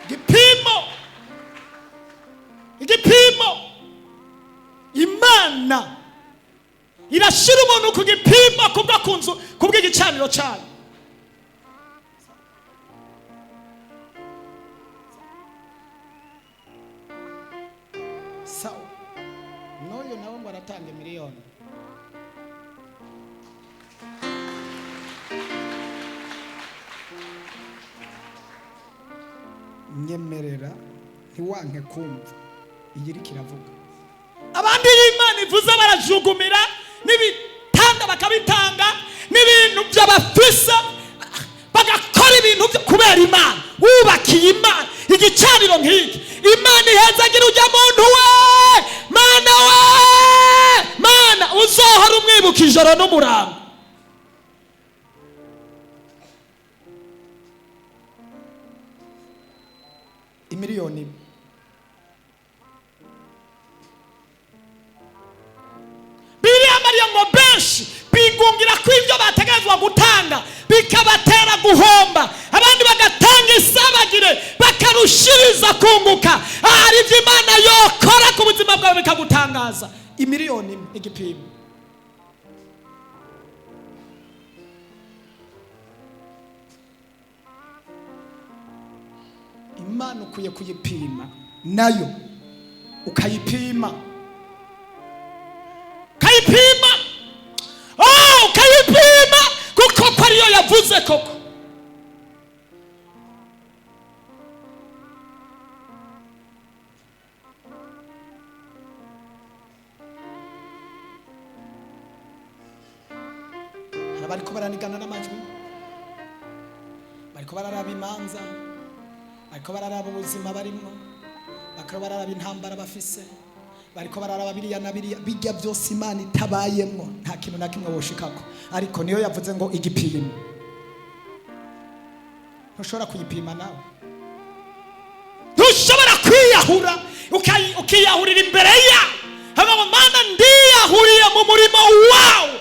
Igipimo, igipimo. Imana irashyira umuntu ku gipimo kubwo ku nzu, kubw'igicaniro cyayo. Sawa, n'uyu nawe ngo aratanga miliyoni. Nyemerera, ntiwanke kumva iyi iriko iravuga. Abandi iyo Imana ivuze barajugumira, n'ibitanda bakabitanga, n'ibintu by'abafisa bagakora, ibintu kubera Imana. Wubakiye Imana igicaniro nk'iki, Imana ihezagira ujya muntu we. Mana we, Mana, uzohora umwibuka ijoro n'umurango. Imiliyoni imwe. Biriya Mariya ngo benshi bigungira ko ibyo bategerezwa gutanga bikabatera guhomba, abandi bagatanga isabagire bakarushiriza kunguka. Ahari ibyo Imana yokora ku buzima bwawe bikagutangaza. Imiliyoni imwe, igipimo. Imana ukwiye kuyipima, nayo ukayipima. Ukayipima, oh, ukayipima, kuko ko ariyo yavuze koko. Hari abariko baranigana n'amajwi, bariko Bariko bararaba imanza, bariko bararaba ubuzima barimwo, bariko bararaba intambara bafise, bariko bararaba biriya na biriya. Bijya byose Imana itabayemwo nta kintu na kimwe boshikako. Ariko niyo yavuze ngo igipimo, ntushobora kuyipima nawe, Ntushobora kwiyahura ukiyahurira imbere yawe. Hama ngo: "Mana, ndiyahuriye mu murimo wawe,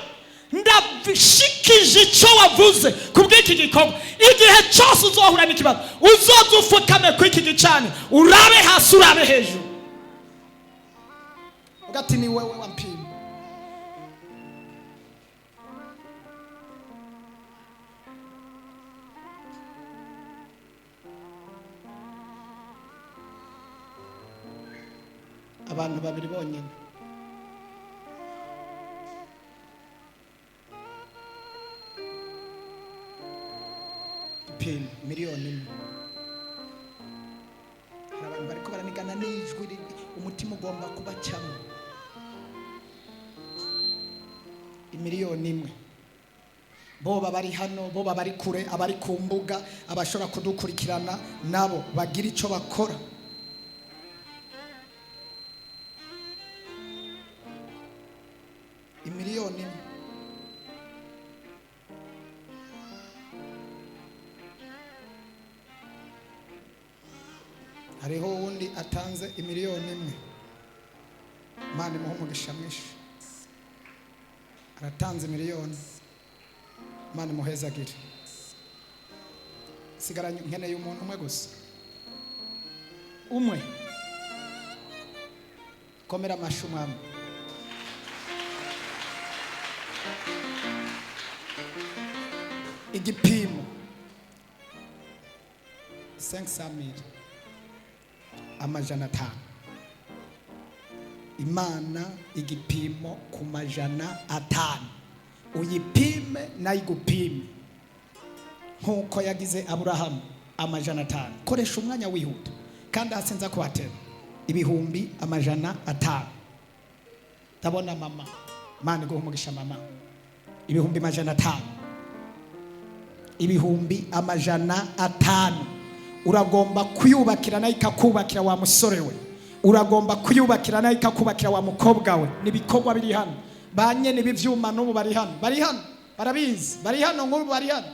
ndashikije icyo wavuze ku bw'iki gikorwa." Igihe cyose uzohura n'ikibazo, uzoza ufukame ku iki gicaniro, urabe hasi, urabe hejuru. Ugati ni wewe wampima. Abantu babiri bonyine. Pin 1 miliyoni. Hari abantu bariko baranigana n'ijwi, umutima ugomba kubacamo. 1 miliyoni. Boba bari hano, boba bari kure, abari ku mbuga, abashobora kudukurikirana nabo bagira icyo bakora. 1 miliyoni. Hariho uwundi atanze 1 miliyoni. Imana imuhe umugisha mwinshi. Aratanze 1 miliyoni, Imana imuhezagire. Sigaranye, nkeneye umuntu umwe gusa, umwe. Komera amashyi umwami. Igipimo 500 mille, 500. Imana igipimo ku 500, uyipime nayigupime nk'uko yagize Aburahamu 500. Koresha umwanya wihuta kandi hasi nza kuhatera 500,000. Ndabona mama, Imana iguha umugisha mama. 500,000, 500,000. Uragomba kuyubakira nayo ikakubakira wa musore we, uragomba kuyubakira nayo ikakubakira wa mukobwa we. Nibikorwa biri hano, ba nyene ibyuma n'ubu bari hano, bari hano, barabizi, bari hano nk'ubu, bari hano.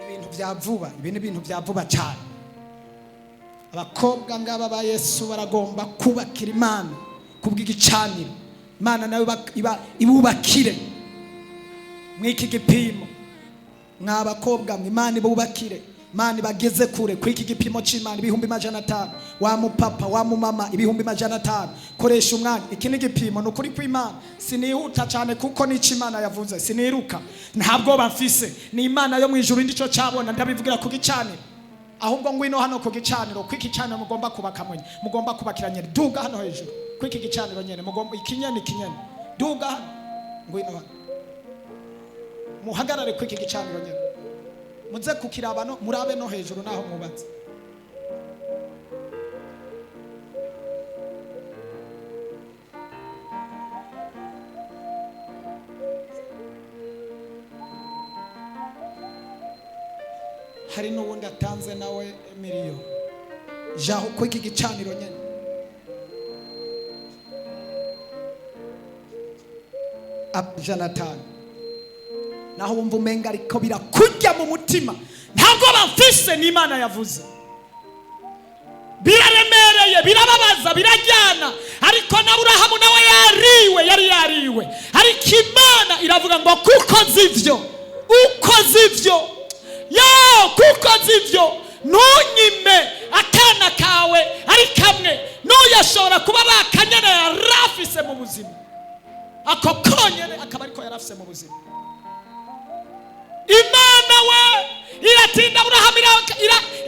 Ibintu bya vuba, ibi ni ibintu bya vuba cyane. Abakobwa ngaba ba Yesu baragomba kubakira Imana kubw'igicaniro, Imana nayo ibubakire mw'iki gipimo. Mwa bakobwa mwe, Imana ibubakire, Imana ibageze kure kuri iki gipimo cy'Imana, 500,000. Wa mupapa, wa mumama, 500,000, koresha umwanya. Iki ni igipimo, ni ukuri kw'Imana. Sinihuta cyane kuko n'icyo Imana yavuze siniruka, nta bwoba mfise, ni Imana yo mu ijuru nicyo cyabona. Ndabivugira ku gicaniro. Ahubwo ngwino hano ku gicaniro, kw'iki gicaniro mugomba kubaka mwenye, mugomba kubakira nyene. Duga hano hejuru kw'iki gicaniro nyene mugomba, ikinyene, ikinyene. Duga hano, ngwino hano, muhagarare kw'iki gicaniro nyene, muze kukiraba no murabe no hejuru naho mwubatse. Hari n'uwundi atanze nawe 1 miliyoni. Jaho kw'iki gicaniro nyene. 500. Naho wumva umenga ariko birakujya mu mutima, ntabwo bafise, n'Imana yavuze. Biraremereye, birababaza, birajyana, ariko na Aburahamu nawe yariwe, yari yariwe, ariko Imana iravuga ngo kuko zivyo ukoze ivyo, yo kuko zivyo, ntunyime akana kawe ari kamwe. N'uyashobora kuba ari akanyana yari afise mu buzima, ako konyene akaba ariko yari afise mu buzima. Imana we iratinda, Aburahamu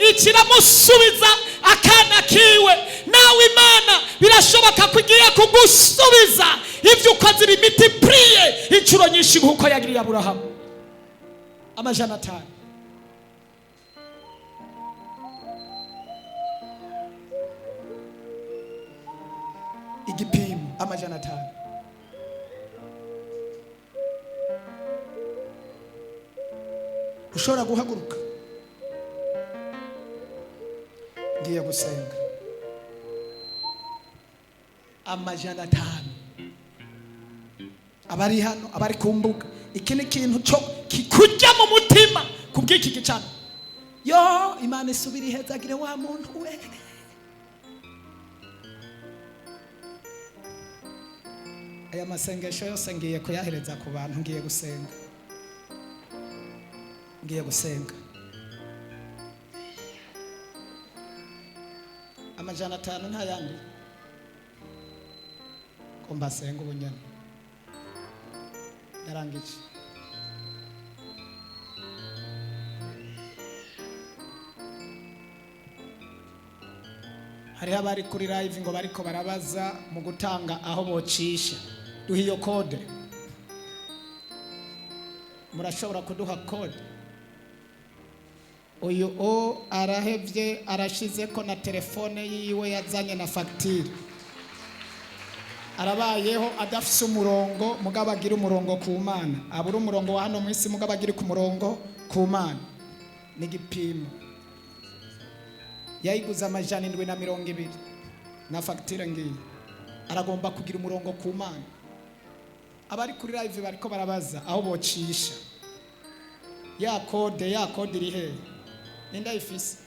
ikiramusubiza akana kiwe. Nawe Imana birashoboka ko igiye kugusubiza ibyo ukoze, ibimultipliye inshuro nyinshi nk'uko yagiriye Aburahamu. 500. Igipimo 500. Ushobora guhaguruka, ngiye gusenga. 500. Abari hano, abari ku mbuga, iki ni ikintu cyo kikujya mu mutima kubw'iki gicano. Yo Imana isubira ihezagire wa muntu we. Aya masengesho yose ngiye kuyahereza ku bantu. Ngiye gusenga, ngiye gusenga. 500 nta yandi ko mbasenga ubunyana. Ndarangije. Hariho abari kuri live ngo bariko barabaza mu gutanga aho bocisha. Duha iyo code. Murashobora kuduha code? Uyu o arahevye, arashize ko na telefone yiwe yazanye na fagitire. Arabayeho adafise umurongo, mugabo agira umurongo ku Mana. Abura umurongo wa hano mu isi, mugabo agira ku murongo ku Mana. Ni igipimo. Yayiguze 720 na fagitire ngiyi. Aragomba kugira umurongo ku Mana. Abari kuri live bariko barabaza aho bocisha ya code. Ya code iri hehe? Ninde ayifise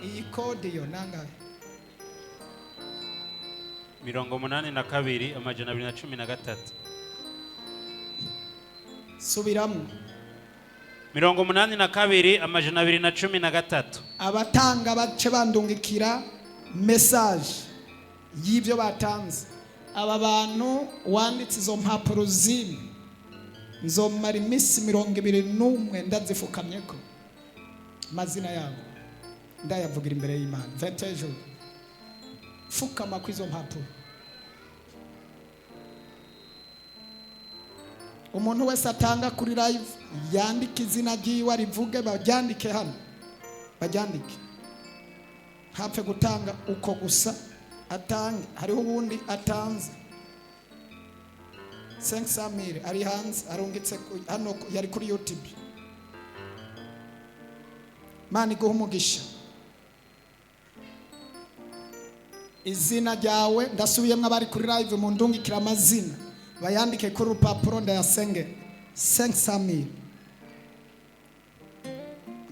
iyi code? Yo nangahe? 82 213. Subiramo. 82 213. Abatanga bace bandungikira message y'ibyo batanze. Aba bantu wanditse izo mpapuro zimwe, nzomara iminsi 21 ndazifukamyeko, amazina yabo ndayavugira imbere y'Imana. 21 jours fukama kw'izo mpapuro. Umuntu wese atanga kuri live yandike izina ryiwe, arivuge, baryandike hano, baryandike. Ntapfe gutanga uko gusa, atange. Hariho uwundi atanze 500,000 ari hanze, arungitse hano, yari kuri YouTube. Mana iguhe umugisha. Izina ryawe, ndasubiyemo, abari kuri live mu ndungikira amazina, bayandike kuri rupapuro, ndayasenge. 500,000.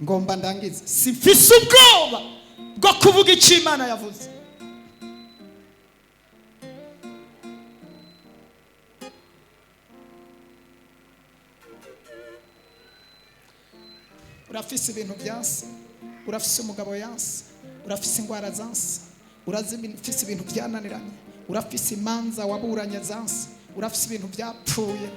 Ngomba ndangize. Sifise ubwoba bwo kuvuga icyo Imana yavuze. Urafise ibintu byanse, urafise umugabo yanse, urafise ingwara zanse, urafise ibintu byananiranye, urafise imanza waburanye zanse, urafise ibintu byapfuye,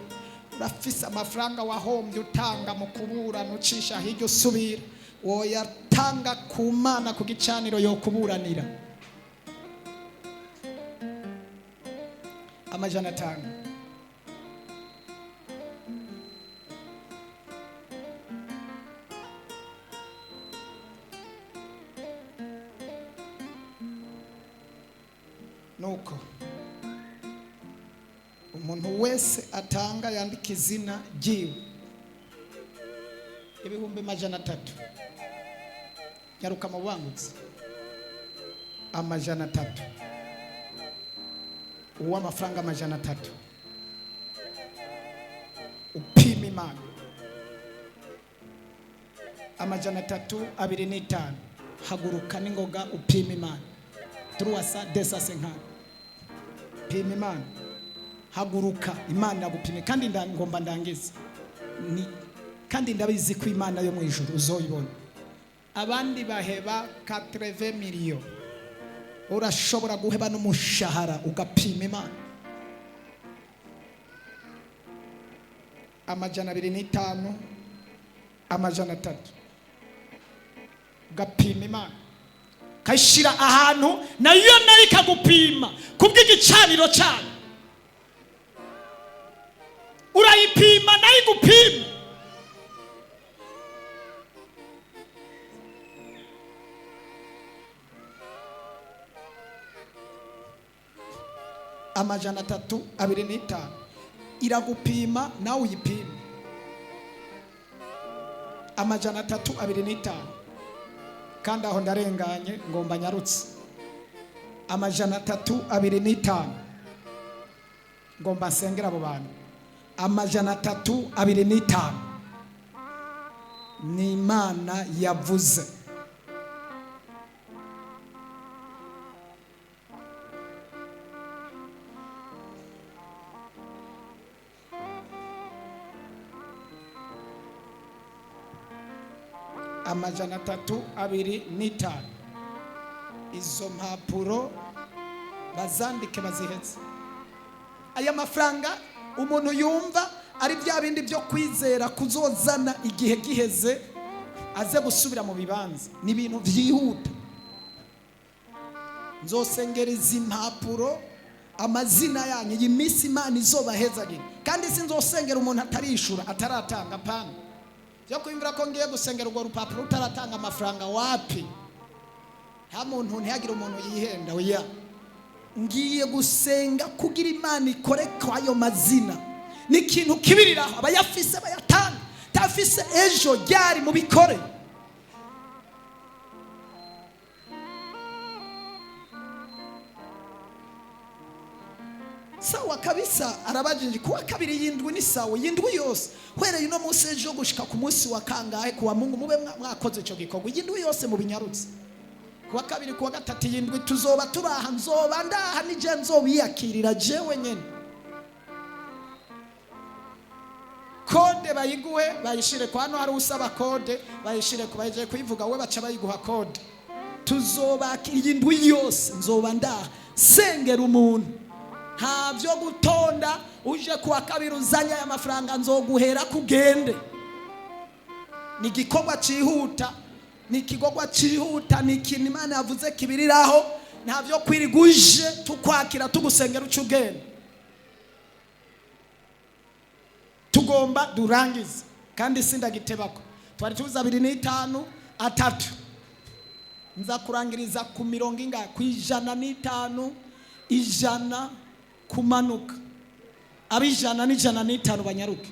urafise amafaranga wahombye utanga mu kuburana, ucisha hirya usubira. Woyatanga ku Mana ku gicaniro, yo kuburanira. 500. Nuko umuntu wese atanga yandika izina ryiwe. 300,000. Nyaruka mu bangutse. 300. Uw'amafaranga 300, upima Imana. 300, 25. Haguruka n'ingoga, upima Imana. Turuwasa desa senkani. Pima Imana. Haguruka, Imana iragupime. Kandi ngomba ndangize ni kandi ndabizi ko Imana yo mu ijuru uzoyibona. Abandi baheba 80 miliyo. Urashobora guheba n'umushahara ugapima Imana. 205, 300, ugapima Imana, kayishira ahantu nayo nayo ikagupima kubw'igicaniro cyayo. Urayipima nayo igupima. 325. Iragupima nawe uyipime. 325. Kandi aho ndarenganye ngomba nyarutse. 325. Ngomba nsengera abo bantu. 325. Ni Imana yavuze. 325. Izo mpapuro bazandike baziheze. Aya mafaranga umuntu yumva ari bya bindi byo kwizera kuzozana igihe giheze aze gusubira mu bibanza, ni ibintu byihuta. Nzosengera izi mpapuro amazina yanyu iyi minsi Imana izobahezagira, kandi sinzosengera umuntu atarishura ataratanga pana. Byo kwimvira ko ngiye gusengera urwo rupapuro utaratanga amafaranga, wapi? Nta muntu, ntihagire umuntu yihenda. Oya, ngiye gusenga kugira Imana ikore kwayo mazina. Ni ikintu kibiriraho, abayafise bayatanga, tafise ejo ryari mubikore. Sawa kabisa. Arabajije kuwa kabiri yindwi ni sawa, yindwi yose hwereye uno munsi ejo gushika ku munsi wa kangahe kuwa Mungu mube mwakoze ico gikorwa. Yindwi yose mubinyarutse. Kuwa kabiri, kuwa gatatu, yindwi tuzoba turaha, nzoba ndaha nije nzobiyakirira jewe nyene. Kode bayiguhe bayishire kwa hano, hari usaba kode bayishire ku baje kuyivuga we baca bayiguha kode. Tuzoba yindwi yose nzoba ndaha sengera umuntu. Nta byo gutonda uje kuwa kabiri uzanye aya mafaranga nzoguhera kugende. Ni igikorwa cyihuta, ni igikorwa cyihuta, ni ikintu Imana yavuze kibiriraho. Nta byo kwiriguje tukwakira tugusengera uca ugenda. Tugomba durangize kandi sindagitebako. Twari tuzi 25 3 nza kurangiriza ku mirongo ingahe? Ku 105, 100 kumanuka. Abijana n'ijana n'itanu banyaruke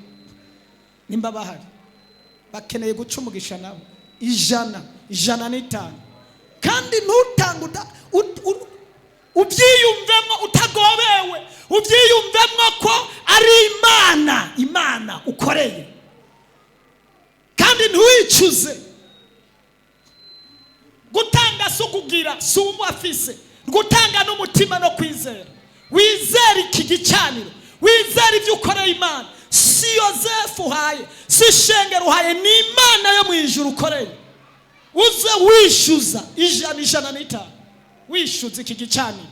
nimba bahari bakeneye guca umugisha nabo. 100, 105. Kandi ntutanga ubyiyumvemo utagobewe, ubyiyumvemo ko ari Imana, Imana ukoreye, kandi ntiwicuze. Gutanga si ukugira, si umwafise. Gutanga n'umutima no kwizera. Wizera iki gicaniro, wizera ibyo ukoreye Imana. Si Yosefu uhaye, si shengero uhaye, ni Imana yo mu ijuru ukoreye. Uze wishyuza 100, 105, wishyuza iki gicaniro.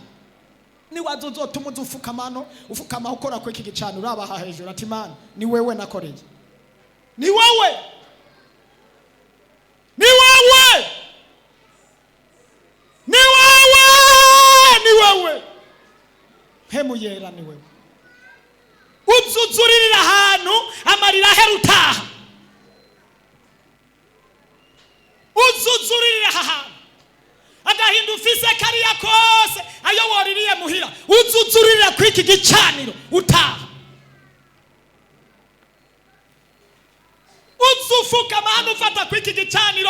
Niwaza uzotuma uza ufukama hano, ufukama ukora kuri iki gicaniro, urabaha hejuru ati Imana ni wewe nakoreye, ni wewe, ni wewe, ni wewe, ni wewe hemuyera, ni wewe. Uzuzuririra ahantu amarira ahera utaha. Uzuzuririra ahantu agahinda ufise kariya kose ayo woririye muhira, uzuzuririra kuri iki gicaniro utaha. Uzufukama hano ufata kuri iki gicaniro,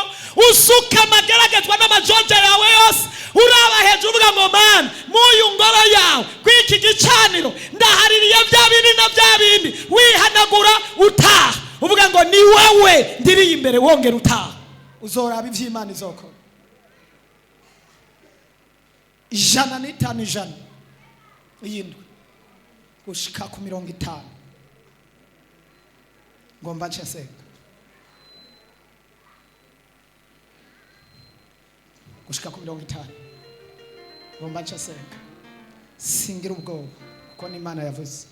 usuka amageragezwa n'amajonja yawe yose, uraba hejuru uvuga ngo Mana muyu ngoro yawe kuri iki gicaniro ndahaririye bya bindi na bya bindi, wihanagura utaha uvuga ngo ni wewe ndiriye imbere, wongera utaha. Uzoraba ivy'Imana izokora. 105, 100 iyindwi gushika ku 50. Ngomba nce nsenga gushika ku 50. Ngomba nce nsenga, singira ubwoba kuko ni Imana yavuze.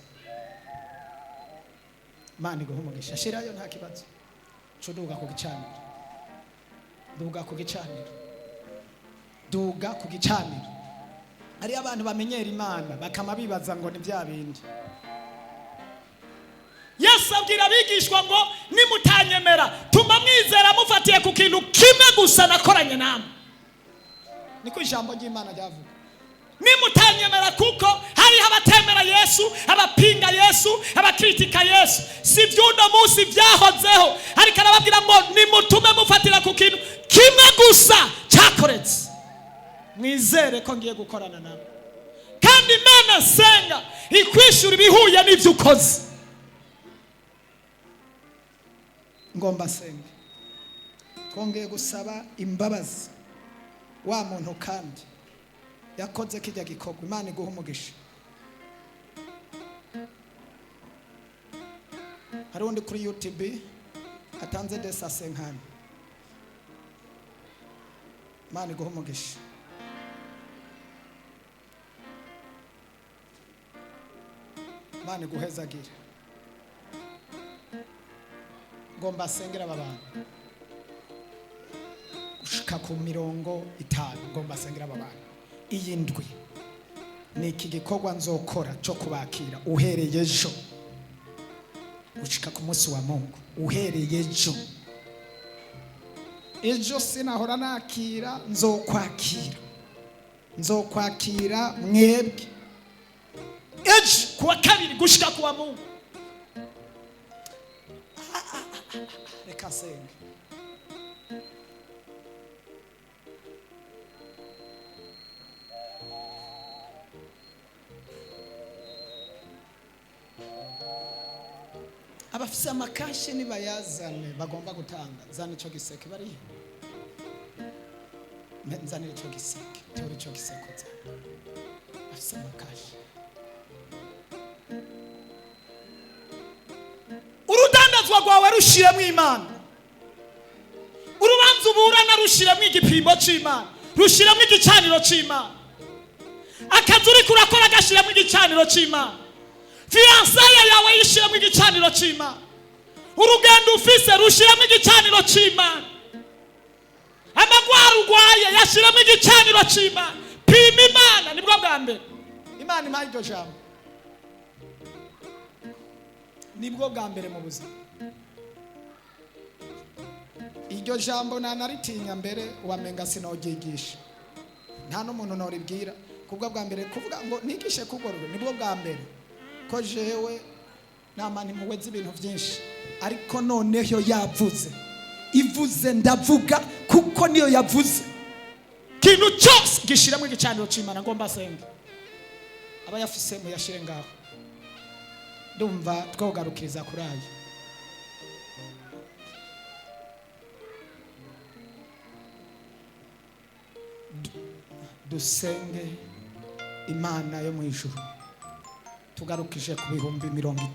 Imana iguhe umugisha. Shirayo nta kibazo. Cuduga ku gicaniro, duga ku gicaniro, duga ku gicaniro. Hari abantu bamenyera Imana bakama bibaza ngo ni bya bindi. Yesu abwira abigishwa ngo nimutanyemera tuma mwizera mufatiye ku kintu kimwe gusa nakoranye namwe. Niko ijambo ry'Imana ryavuga. Nimutanyemera, kuko hariho abatemera Yesu, abapinga Yesu, abakritika Yesu. Si iby'uno munsi, byahozeho. Ariko arababwira ngo nimutume mufatira ku kintu kimwe gusa cyakoretse, mwizere ko ngiye gukorana nawe. Kandi Imana nsenga ikwishyura ibihuye n'ibyo ukoze. Ngomba senge, twongeye gusaba imbabazi wa muntu kandi yakoze kijya gikorwa. Imana iguha umugisha. Hari undi kuri UTB atanze 250. Imana iguha umugisha. Imana iguhezagire. Ngomba asengera aba bantu gushika ku 50. Ngomba asengera aba bantu. Iyi ndwi ni iki gikorwa nzokora cyo kubakira uhereye ejo gushika ku munsi wa Mungu. Uhereye ejo, ejo sinahora nakira, nzokwakira, nzokwakira mwebwe Ejo kuwa kabiri gushika kuwa Mungu. Reka senge. Abafise amakashi nibayazane, bagomba gutanga. Zana ico giseke. Barihe? Nzanira ico giseke, tora ico giseke uzane. Afise amakashi. Urudandazwa rwawe rushiremo Imana, urubanza uburana rushiremo igipimo cy'Imana, rushiremo igicaniro cy'Imana. Akazi uriko urakora gashiremo igicaniro cy'Imana. Fiançailles yawe yishiremo igicaniro cy'Imana. Urugendo ufise rushiremo igicaniro cy'Imana. Amagwara urwaye yashiremo igicaniro cy'Imana. Pima Imana, nibwo bwa mbere. Imana impaye iryo jambo, nibwo bwa mbere mu buzima iryo jambo nanaritinya mbere, wamenga sinogyigisha, nta n'umuntu noribwira. Kubwo bwa mbere kuvuga ngo nigishe kugorora, nibwo bwa mbere ko jewe nama ntimuweze ibintu byinshi, ariko noneho yavuze, ivuze ndavuga, kuko niyo yavuze. Ikintu cyose gishiremo igicaniro cy'Imana. Ngomba asenge. Abayafise muyashire ngaho. Ndumva twogarukiriza kuri ayo. Dusenge Imana yo mu ijuru. Tugarukije ku 50,000.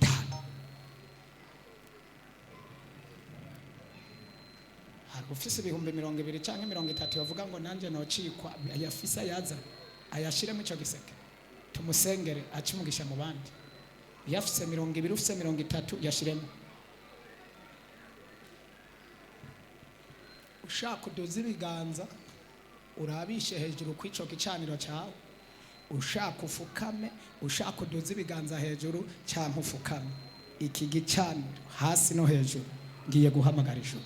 Hari ufise 20,000 cyangwa 30 bavuga ngo nanjye nocikwa? Ayafise ayaza ayashiremo icyo giseke, tumusengere ace umugisha mu bandi. Iyo afise 20, ufise 30, yashiremo. Ushaka uduze ibiganza urabishe hejuru kw'ico gicaniro cyawe, ushaka ufukame, ushaka uduze ibiganza hejuru cyangwa ufukame. Iki gicaniro hasi no hejuru, ngiye guhamagara ijuru.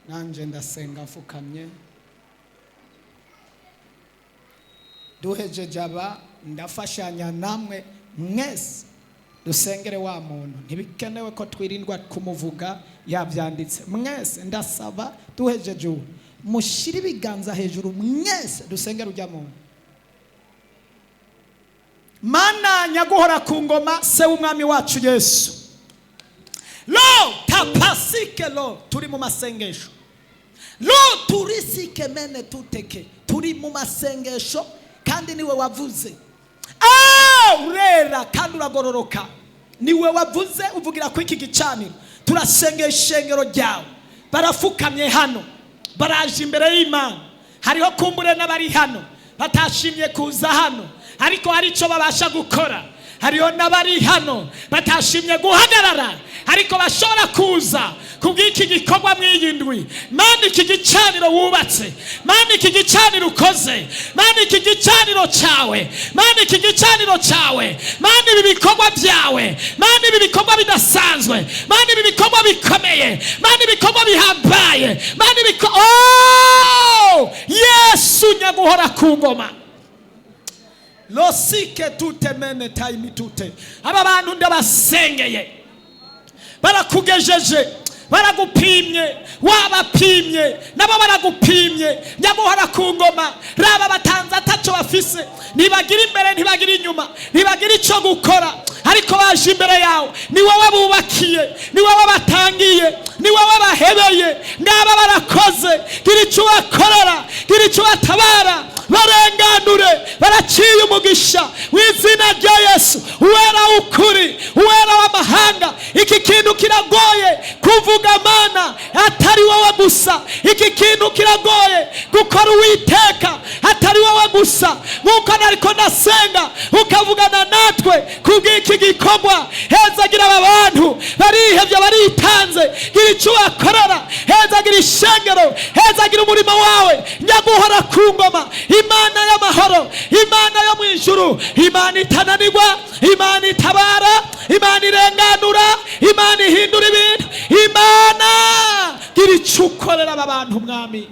Nanje ndasenga mfukamye. Duhejeje aba, ndafashanya namwe mwese dusengere wa muntu. Ntibikenewe ko twirindwa kumuvuga, yabyanditse. Mwese ndasaba, duhejeje ubu, mushyire ibiganza hejuru mwese, dusengere ujya muntu. Mana nyaguhora ku ngoma, se w'Umwami wacu Yesu, lo tapasike lo, turi mu masengesho. Lo turisike mene tuteke, turi mu masengesho kandi niwe wavuze. Ah, urera kandi uragororoka, niwe wavuze uvugira ku iki gicaniro. Turasengera ishengero ryawe. Barafukamye hano, baraje imbere y'Imana. Hariho kumbure n'abari hano batashimye kuza hano, ariko hari icyo babasha gukora. Hariho n'abari hano batashimye guhagarara, ariko bashobora kuza kubw'iki gikorwa mw'iyi ndwi. Mana, iki gicaniro wubatse, Mana, iki gicaniro ukoze, Mana, iki gicaniro cyawe, Mana, iki gicaniro cyawe, Mana, ibi bikorwa byawe, Mana, ibi bikorwa bidasanzwe, Mana, ibi bikorwa bikomeye, Mana, ibikorwa bihambaye, Mana, ibikorwa. Oh! Yesu nyaguhora ku ngoma, losike tute mene tayimi tute. Aba bantu ndabasengeye, barakugejeje, baragupimye, wabapimye nabo baragupimye. Nyaguhora ku ngoma, raba batanze ataco bafise, ntibagira imbere, ntibagira inyuma, ntibagira ico gukora, ariko baje imbere yawe. Ni wowe bubakiye, ni wowe batangiye, ni wowe bahebeye. Ngaba barakoze, gira ico ubakorera, gira ico ubatabara, barenganure, baraciye umugisha mu izina rya Yesu. Uwera w'ukuri, uwera w'amahanga, iki kintu kiragoye kuvuga, Mana, atari wowe gusa. Iki kintu kiragoye gukora, Uwiteka, atari wowe gusa. Nk'uko nariko ndasenga ukavugana natwe kubw'iki gikorwa, hezagira aba bantu barihevye, baritanze, gira ico ubakorera, hezagira ishengero, hezagira umurimo wawe. Nyaguhora ku ngoma, Imana y'amahoro, Imana yo mu ijuru, Imana itananirwa, Imana itabara, Imana irenganura, Imana ihindura ibintu, Imana, gira icyo ukorera aba bantu. Mwami,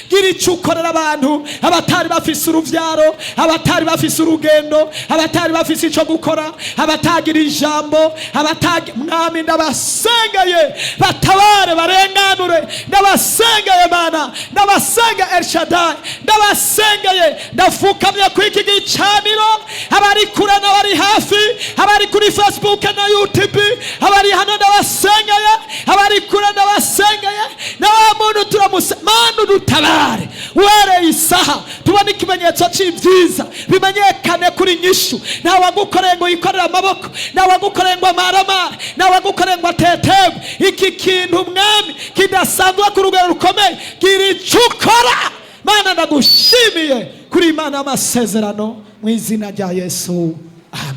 gira icyo ukorera abantu, abatari bafise uruvyaro, abatari bafise urugendo, abatari bafise icyo gukora, abatagira ijambo, abatagi. Mwami, ndabasengeye, batabare, barenganure. Ndabasengeye Mana, ndabasenga El Shaddai, ndabasengeye. Ndafukamye ku iki gicaniro, abari kure n'abari hafi, abari kuri Facebook na YouTube, abari hano, ndabasengeye, abari kure ndabasengeye, na wa muntu turamuse. Mana, udutabare, wereye isaha tubone ikimenyetso cy'ibyiza bimenyekane kuri nyishu. Nta wagukoreye ngo yikorere amaboko, nta wagukoreye ngo amaramare, nta wagukoreye ngo atetegwe. Iki kintu, Mwami, kidasanzwe ku rugero rukomeye, gira icyo ukora. Mana, ndagushimiye kuri Imana y'amasezerano, mu izina rya Yesu, amen.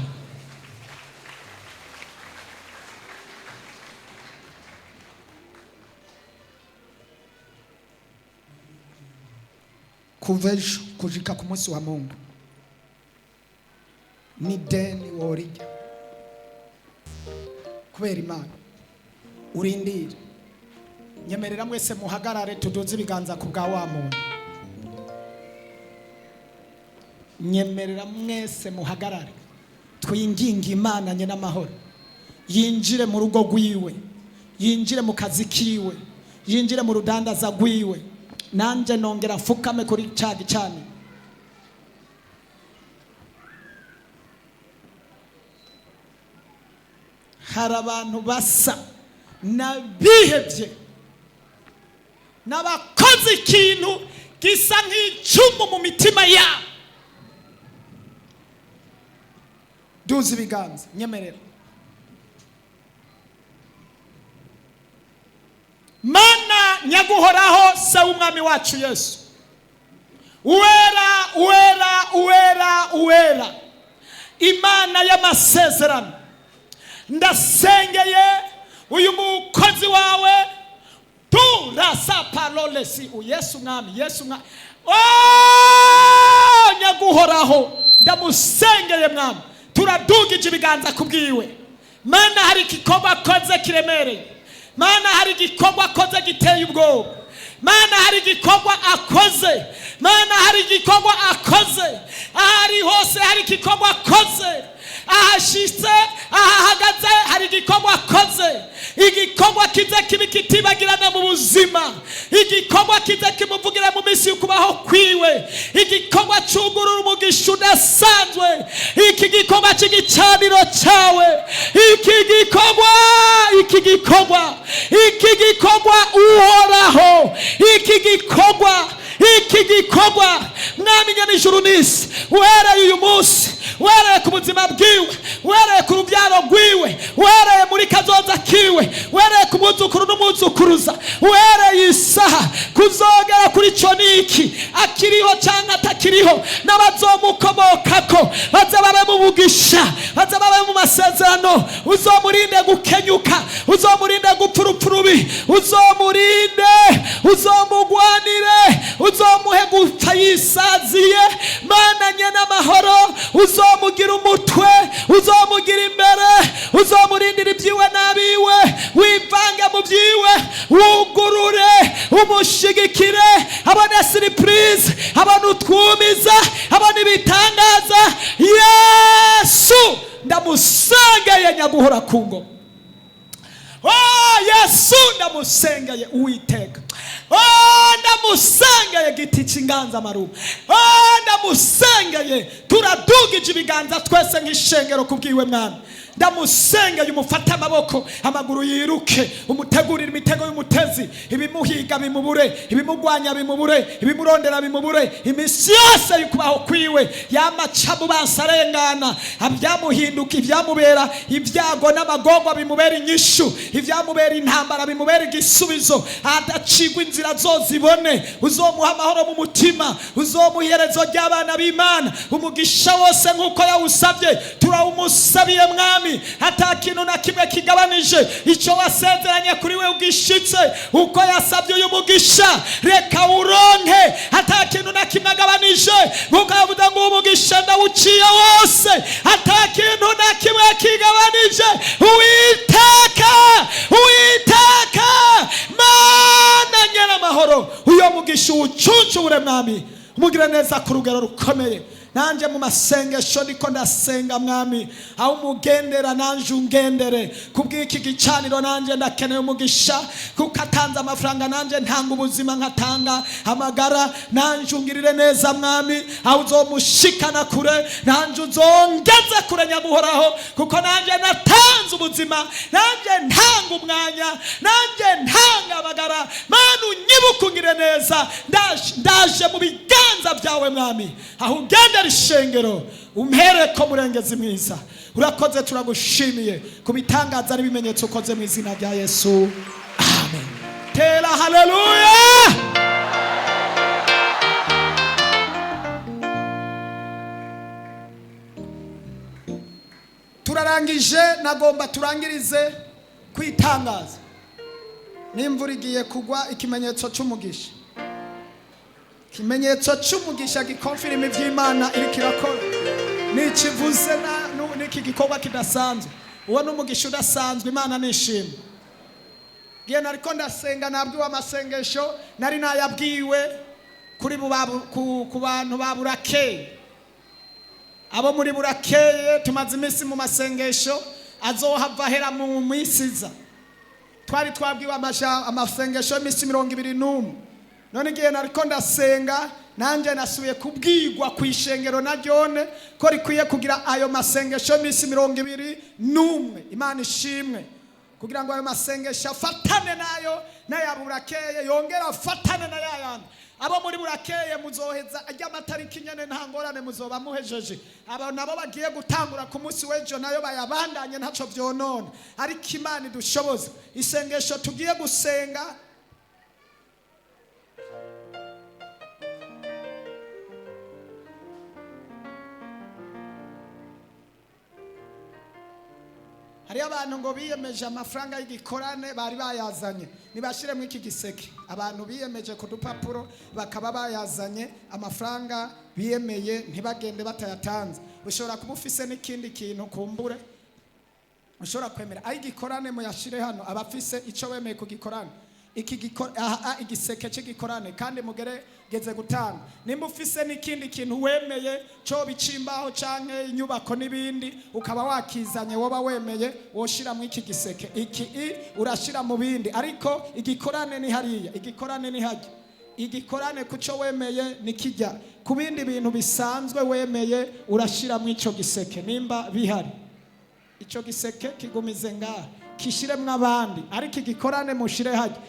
Kuva ejo kushika ku munsi wa Mungu ni deni worijya kubera Imana urindire. Nyemerera mwese muhagarare, tuduze ibiganza ku bwa wa muntu. Nyemerera mwese muhagarare, twinginge Imana nye n'amahoro yinjire mu rugo rwiwe, yinjire mu kazi kiwe, yinjire mu rudandaza rwiwe. Nanjye nongera mfukame kuri cya gicaniro. Hari abantu basa n'abihebye, n'abakoze ikintu gisa nk'icumu mu mitima yabo. Duza ibiganza, nyemerera. Mana nyaguhoraho, se w'Umwami wacu Yesu, uwera, uwera, uwera, uwera, Imana y'amasezerano, ndasengeye uyu mukozi wawe turasa parolesi. Yesu Mwami, Yesu Mwami, oh, nyaguhoraho, ndamusengeye Mwami, turadugije ibiganza kubwiwe. Mana, hari igikorwa akoze kiremereye. Mana, hari igikorwa akoze giteye ubwoba. Mana, hari igikorwa akoze. Mana, hari igikorwa akoze. Aho ari hose hari igikorwa akoze, ahashitse, ahahagaze, hari igikorwa akoze, igikorwa kize kibi kitibagirana mu buzima, igikorwa kize kimuvugira mu minsi y'ukubaho kwiwe, igikorwa cugurura umugisha udasanzwe. Iki gikorwa cy'igicaniro cyawe, iki gikorwa, iki gikorwa, iki gikorwa, Uhoraho, iki gikorwa, iki gikorwa, Mwami nyanijuru n'isi, uhereye uyu munsi, uhereye ku buzima bwiwe, uhereye ku rubyaro rwiwe, uhereye muri kazoza kiwe, uhereye ku muzukuru n'umuzukuruza, uhereye isaha kuzogera kuri cyo niki, akiriho cyangwa atakiriho, n'abazomukomokako baze babe mu mugisha, baze babe mu Uzomurinde, uzomugwanire, uzomuhe gupfa yisaziye. Mana nyenamahoro, uzomugira umutwe, uzomugira imbere, uzomurindira ibyiwe n'abiwe, wivange mu byiwe, wugurure, umushigikire, abone surprise, abone utwumiza, abone ibitangaza. Yesu ndamusengeye nyaguhora ku ngoma. Oh, Yesu ndamusengeye Uwiteka. Oh, ndamusengeye giti cy'inganzamarumbu. Oh, ndamusengeye. Turadugije ibiganza twese nk'ishengero kubwiwe mwami. Ndamusengeye umufate amaboko, amaguru yiruke, umutegurire imitego y'umutezi, ibimuhiga bimubure, ibimugwanya bimubure, ibimurondera bimubure, iminsi yose y'ukubaho kwiwe yamaca mu bansi arengana, ibyamuhinduka, ibyamubera ibyago n'amagorwa bimubera inyishu, ibyamubera intambara bimubera igisubizo, adacigwa inzira zozibone. Uzomuha amahoro mu mutima, uzomuha iherezo ry'abana b'Imana, umugisha wose nk'uko yawusabye turawumusabiye mwami, ata kintu na kimwe kigabanije icyo wasezeranye kuri we ugishitse. Uko yasabye uyu mugisha reka uronke, ata kintu na kimwe agabanije, nk'uko yavuze ngo umugisha ndawuciye wose, ata kintu na kimwe kigabanije. Uwiteka, Uwiteka Mana nyenamahoro, uyo mugisha uwucuncubure mwami, umugire neza ku rugero rukomeye. Nanje mu masengesho ndiko ndasenga mwami, aho umugendera nanje ungendere. Kubw'iki gicaniro nanje ndakeneye umugisha, kuko atanze amafaranga nanje ntanga ubuzima, nkatanga amagara. Nanje ungirire neza mwami, aho uzomushikana kure nanje uzongeze kure nyaguhoraho, kuko nanje natanze ubuzima, nanje ntanga umwanya, nanje ntanga amagara. Mana unyibuke ungire neza, ndaje mu biganza byawe mwami, aho ugendera ishengero umpereko murengezi mwiza. Urakoze, turagushimiye ku bitangaza n'ibimenyetso ukoze mu izina rya Yesu, amen. Tera haleluya. Turarangije, nagomba turangirize kwitangaza. N'imvura igiye kugwa, ikimenyetso cy'umugisha, ikimenyetso cy'umugisha gikonfirima iby'Imana iriko irakora, nikivuze n'iki gikorwa kidasanzwe. Uwo ni umugisha udasanzwe, Imana nishimwe. Ngiye nariko ndasenga, nabwiwe amasengesho nari nayabwiwe kuri ku bantu ba Burakeye. Abo muri Burakeye tumaze iminsi mu masengesho azohava ahera mu misiza. Twari twabwiwe amasengesho y'iminsi 21. None igihe nariko ndasenga nanje nasubiye kubwirwa ku ishengero na ryone ko rikwiye kugira ayo masengesho y'iminsi 21. Imana ishimwe, kugira ngo ayo masengesho afatane nayo n'aya Burakeye, yongera afatane na yayandi. Abo muri Burakeye muzoheza ajya amatariki nyene, nta ngorane muzoba muhejeje. Abo nabo bagiye gutangura ku munsi w'ejo nayo bayabandanye, ntaco vyonona. Ariko Imana idushoboze. Isengesho tugiye gusenga hariyo abantu ngo biyemeje amafaranga y'igikorane bari bayazanye, nibashiremo iki giseke. Abantu biyemeje ku dupapuro bakaba bayazanye amafaranga biyemeye, ntibagende batayatanze. Ushobora kuba ufise n'ikindi kintu kumbure ushobora kwemera ayigikorane, muyashire hano. Abafise ico wemeye ku gikorane, iki igiseke cy'igikorane, kandi mugerageze gutanga. Nimba ufise n'ikindi kintu wemeye cyo bicimbaho canke inyubako n'ibindi, ukaba wakizanye woba wemeye, woshira mu iki giseke. Iki urashira mu bindi, ariko igikorane ni hariya, igikorane ni hajya. Igikorane kuco wemeye nikijya ku bindi bintu bisanzwe wemeye, urashira mu ico giseke nimba bihari. Ico giseke kigumize ngaha, kishiremwo abandi, ariko igikorane mushire hajya.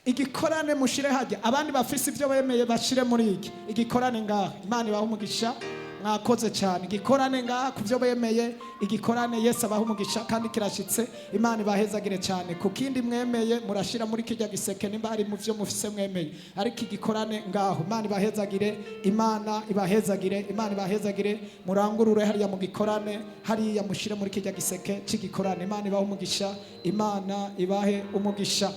Igikorane mushire hajya, abandi bafise ibyo bemeye bashire muri iki igikorane ngaha. Imana ibahe umugisha. Mwakoze cyane. Igikorane ngaha ku byo bemeye, igikorane Yesu abaha umugisha kandi kirashitse. Imana ibahezagire cyane. Ku kindi mwemeye murashira muri kijya giseke, nimba ari mu byo mufise mwemeye, ariko igikorane ngaho. Imana ibahezagire, Imana ibahezagire, Imana ibahezagire. Murangurure hariya mu gikorane, hariya mushire muri kijya giseke cy'igikorane. Imana ibahe umugisha, Imana ibahe umugisha.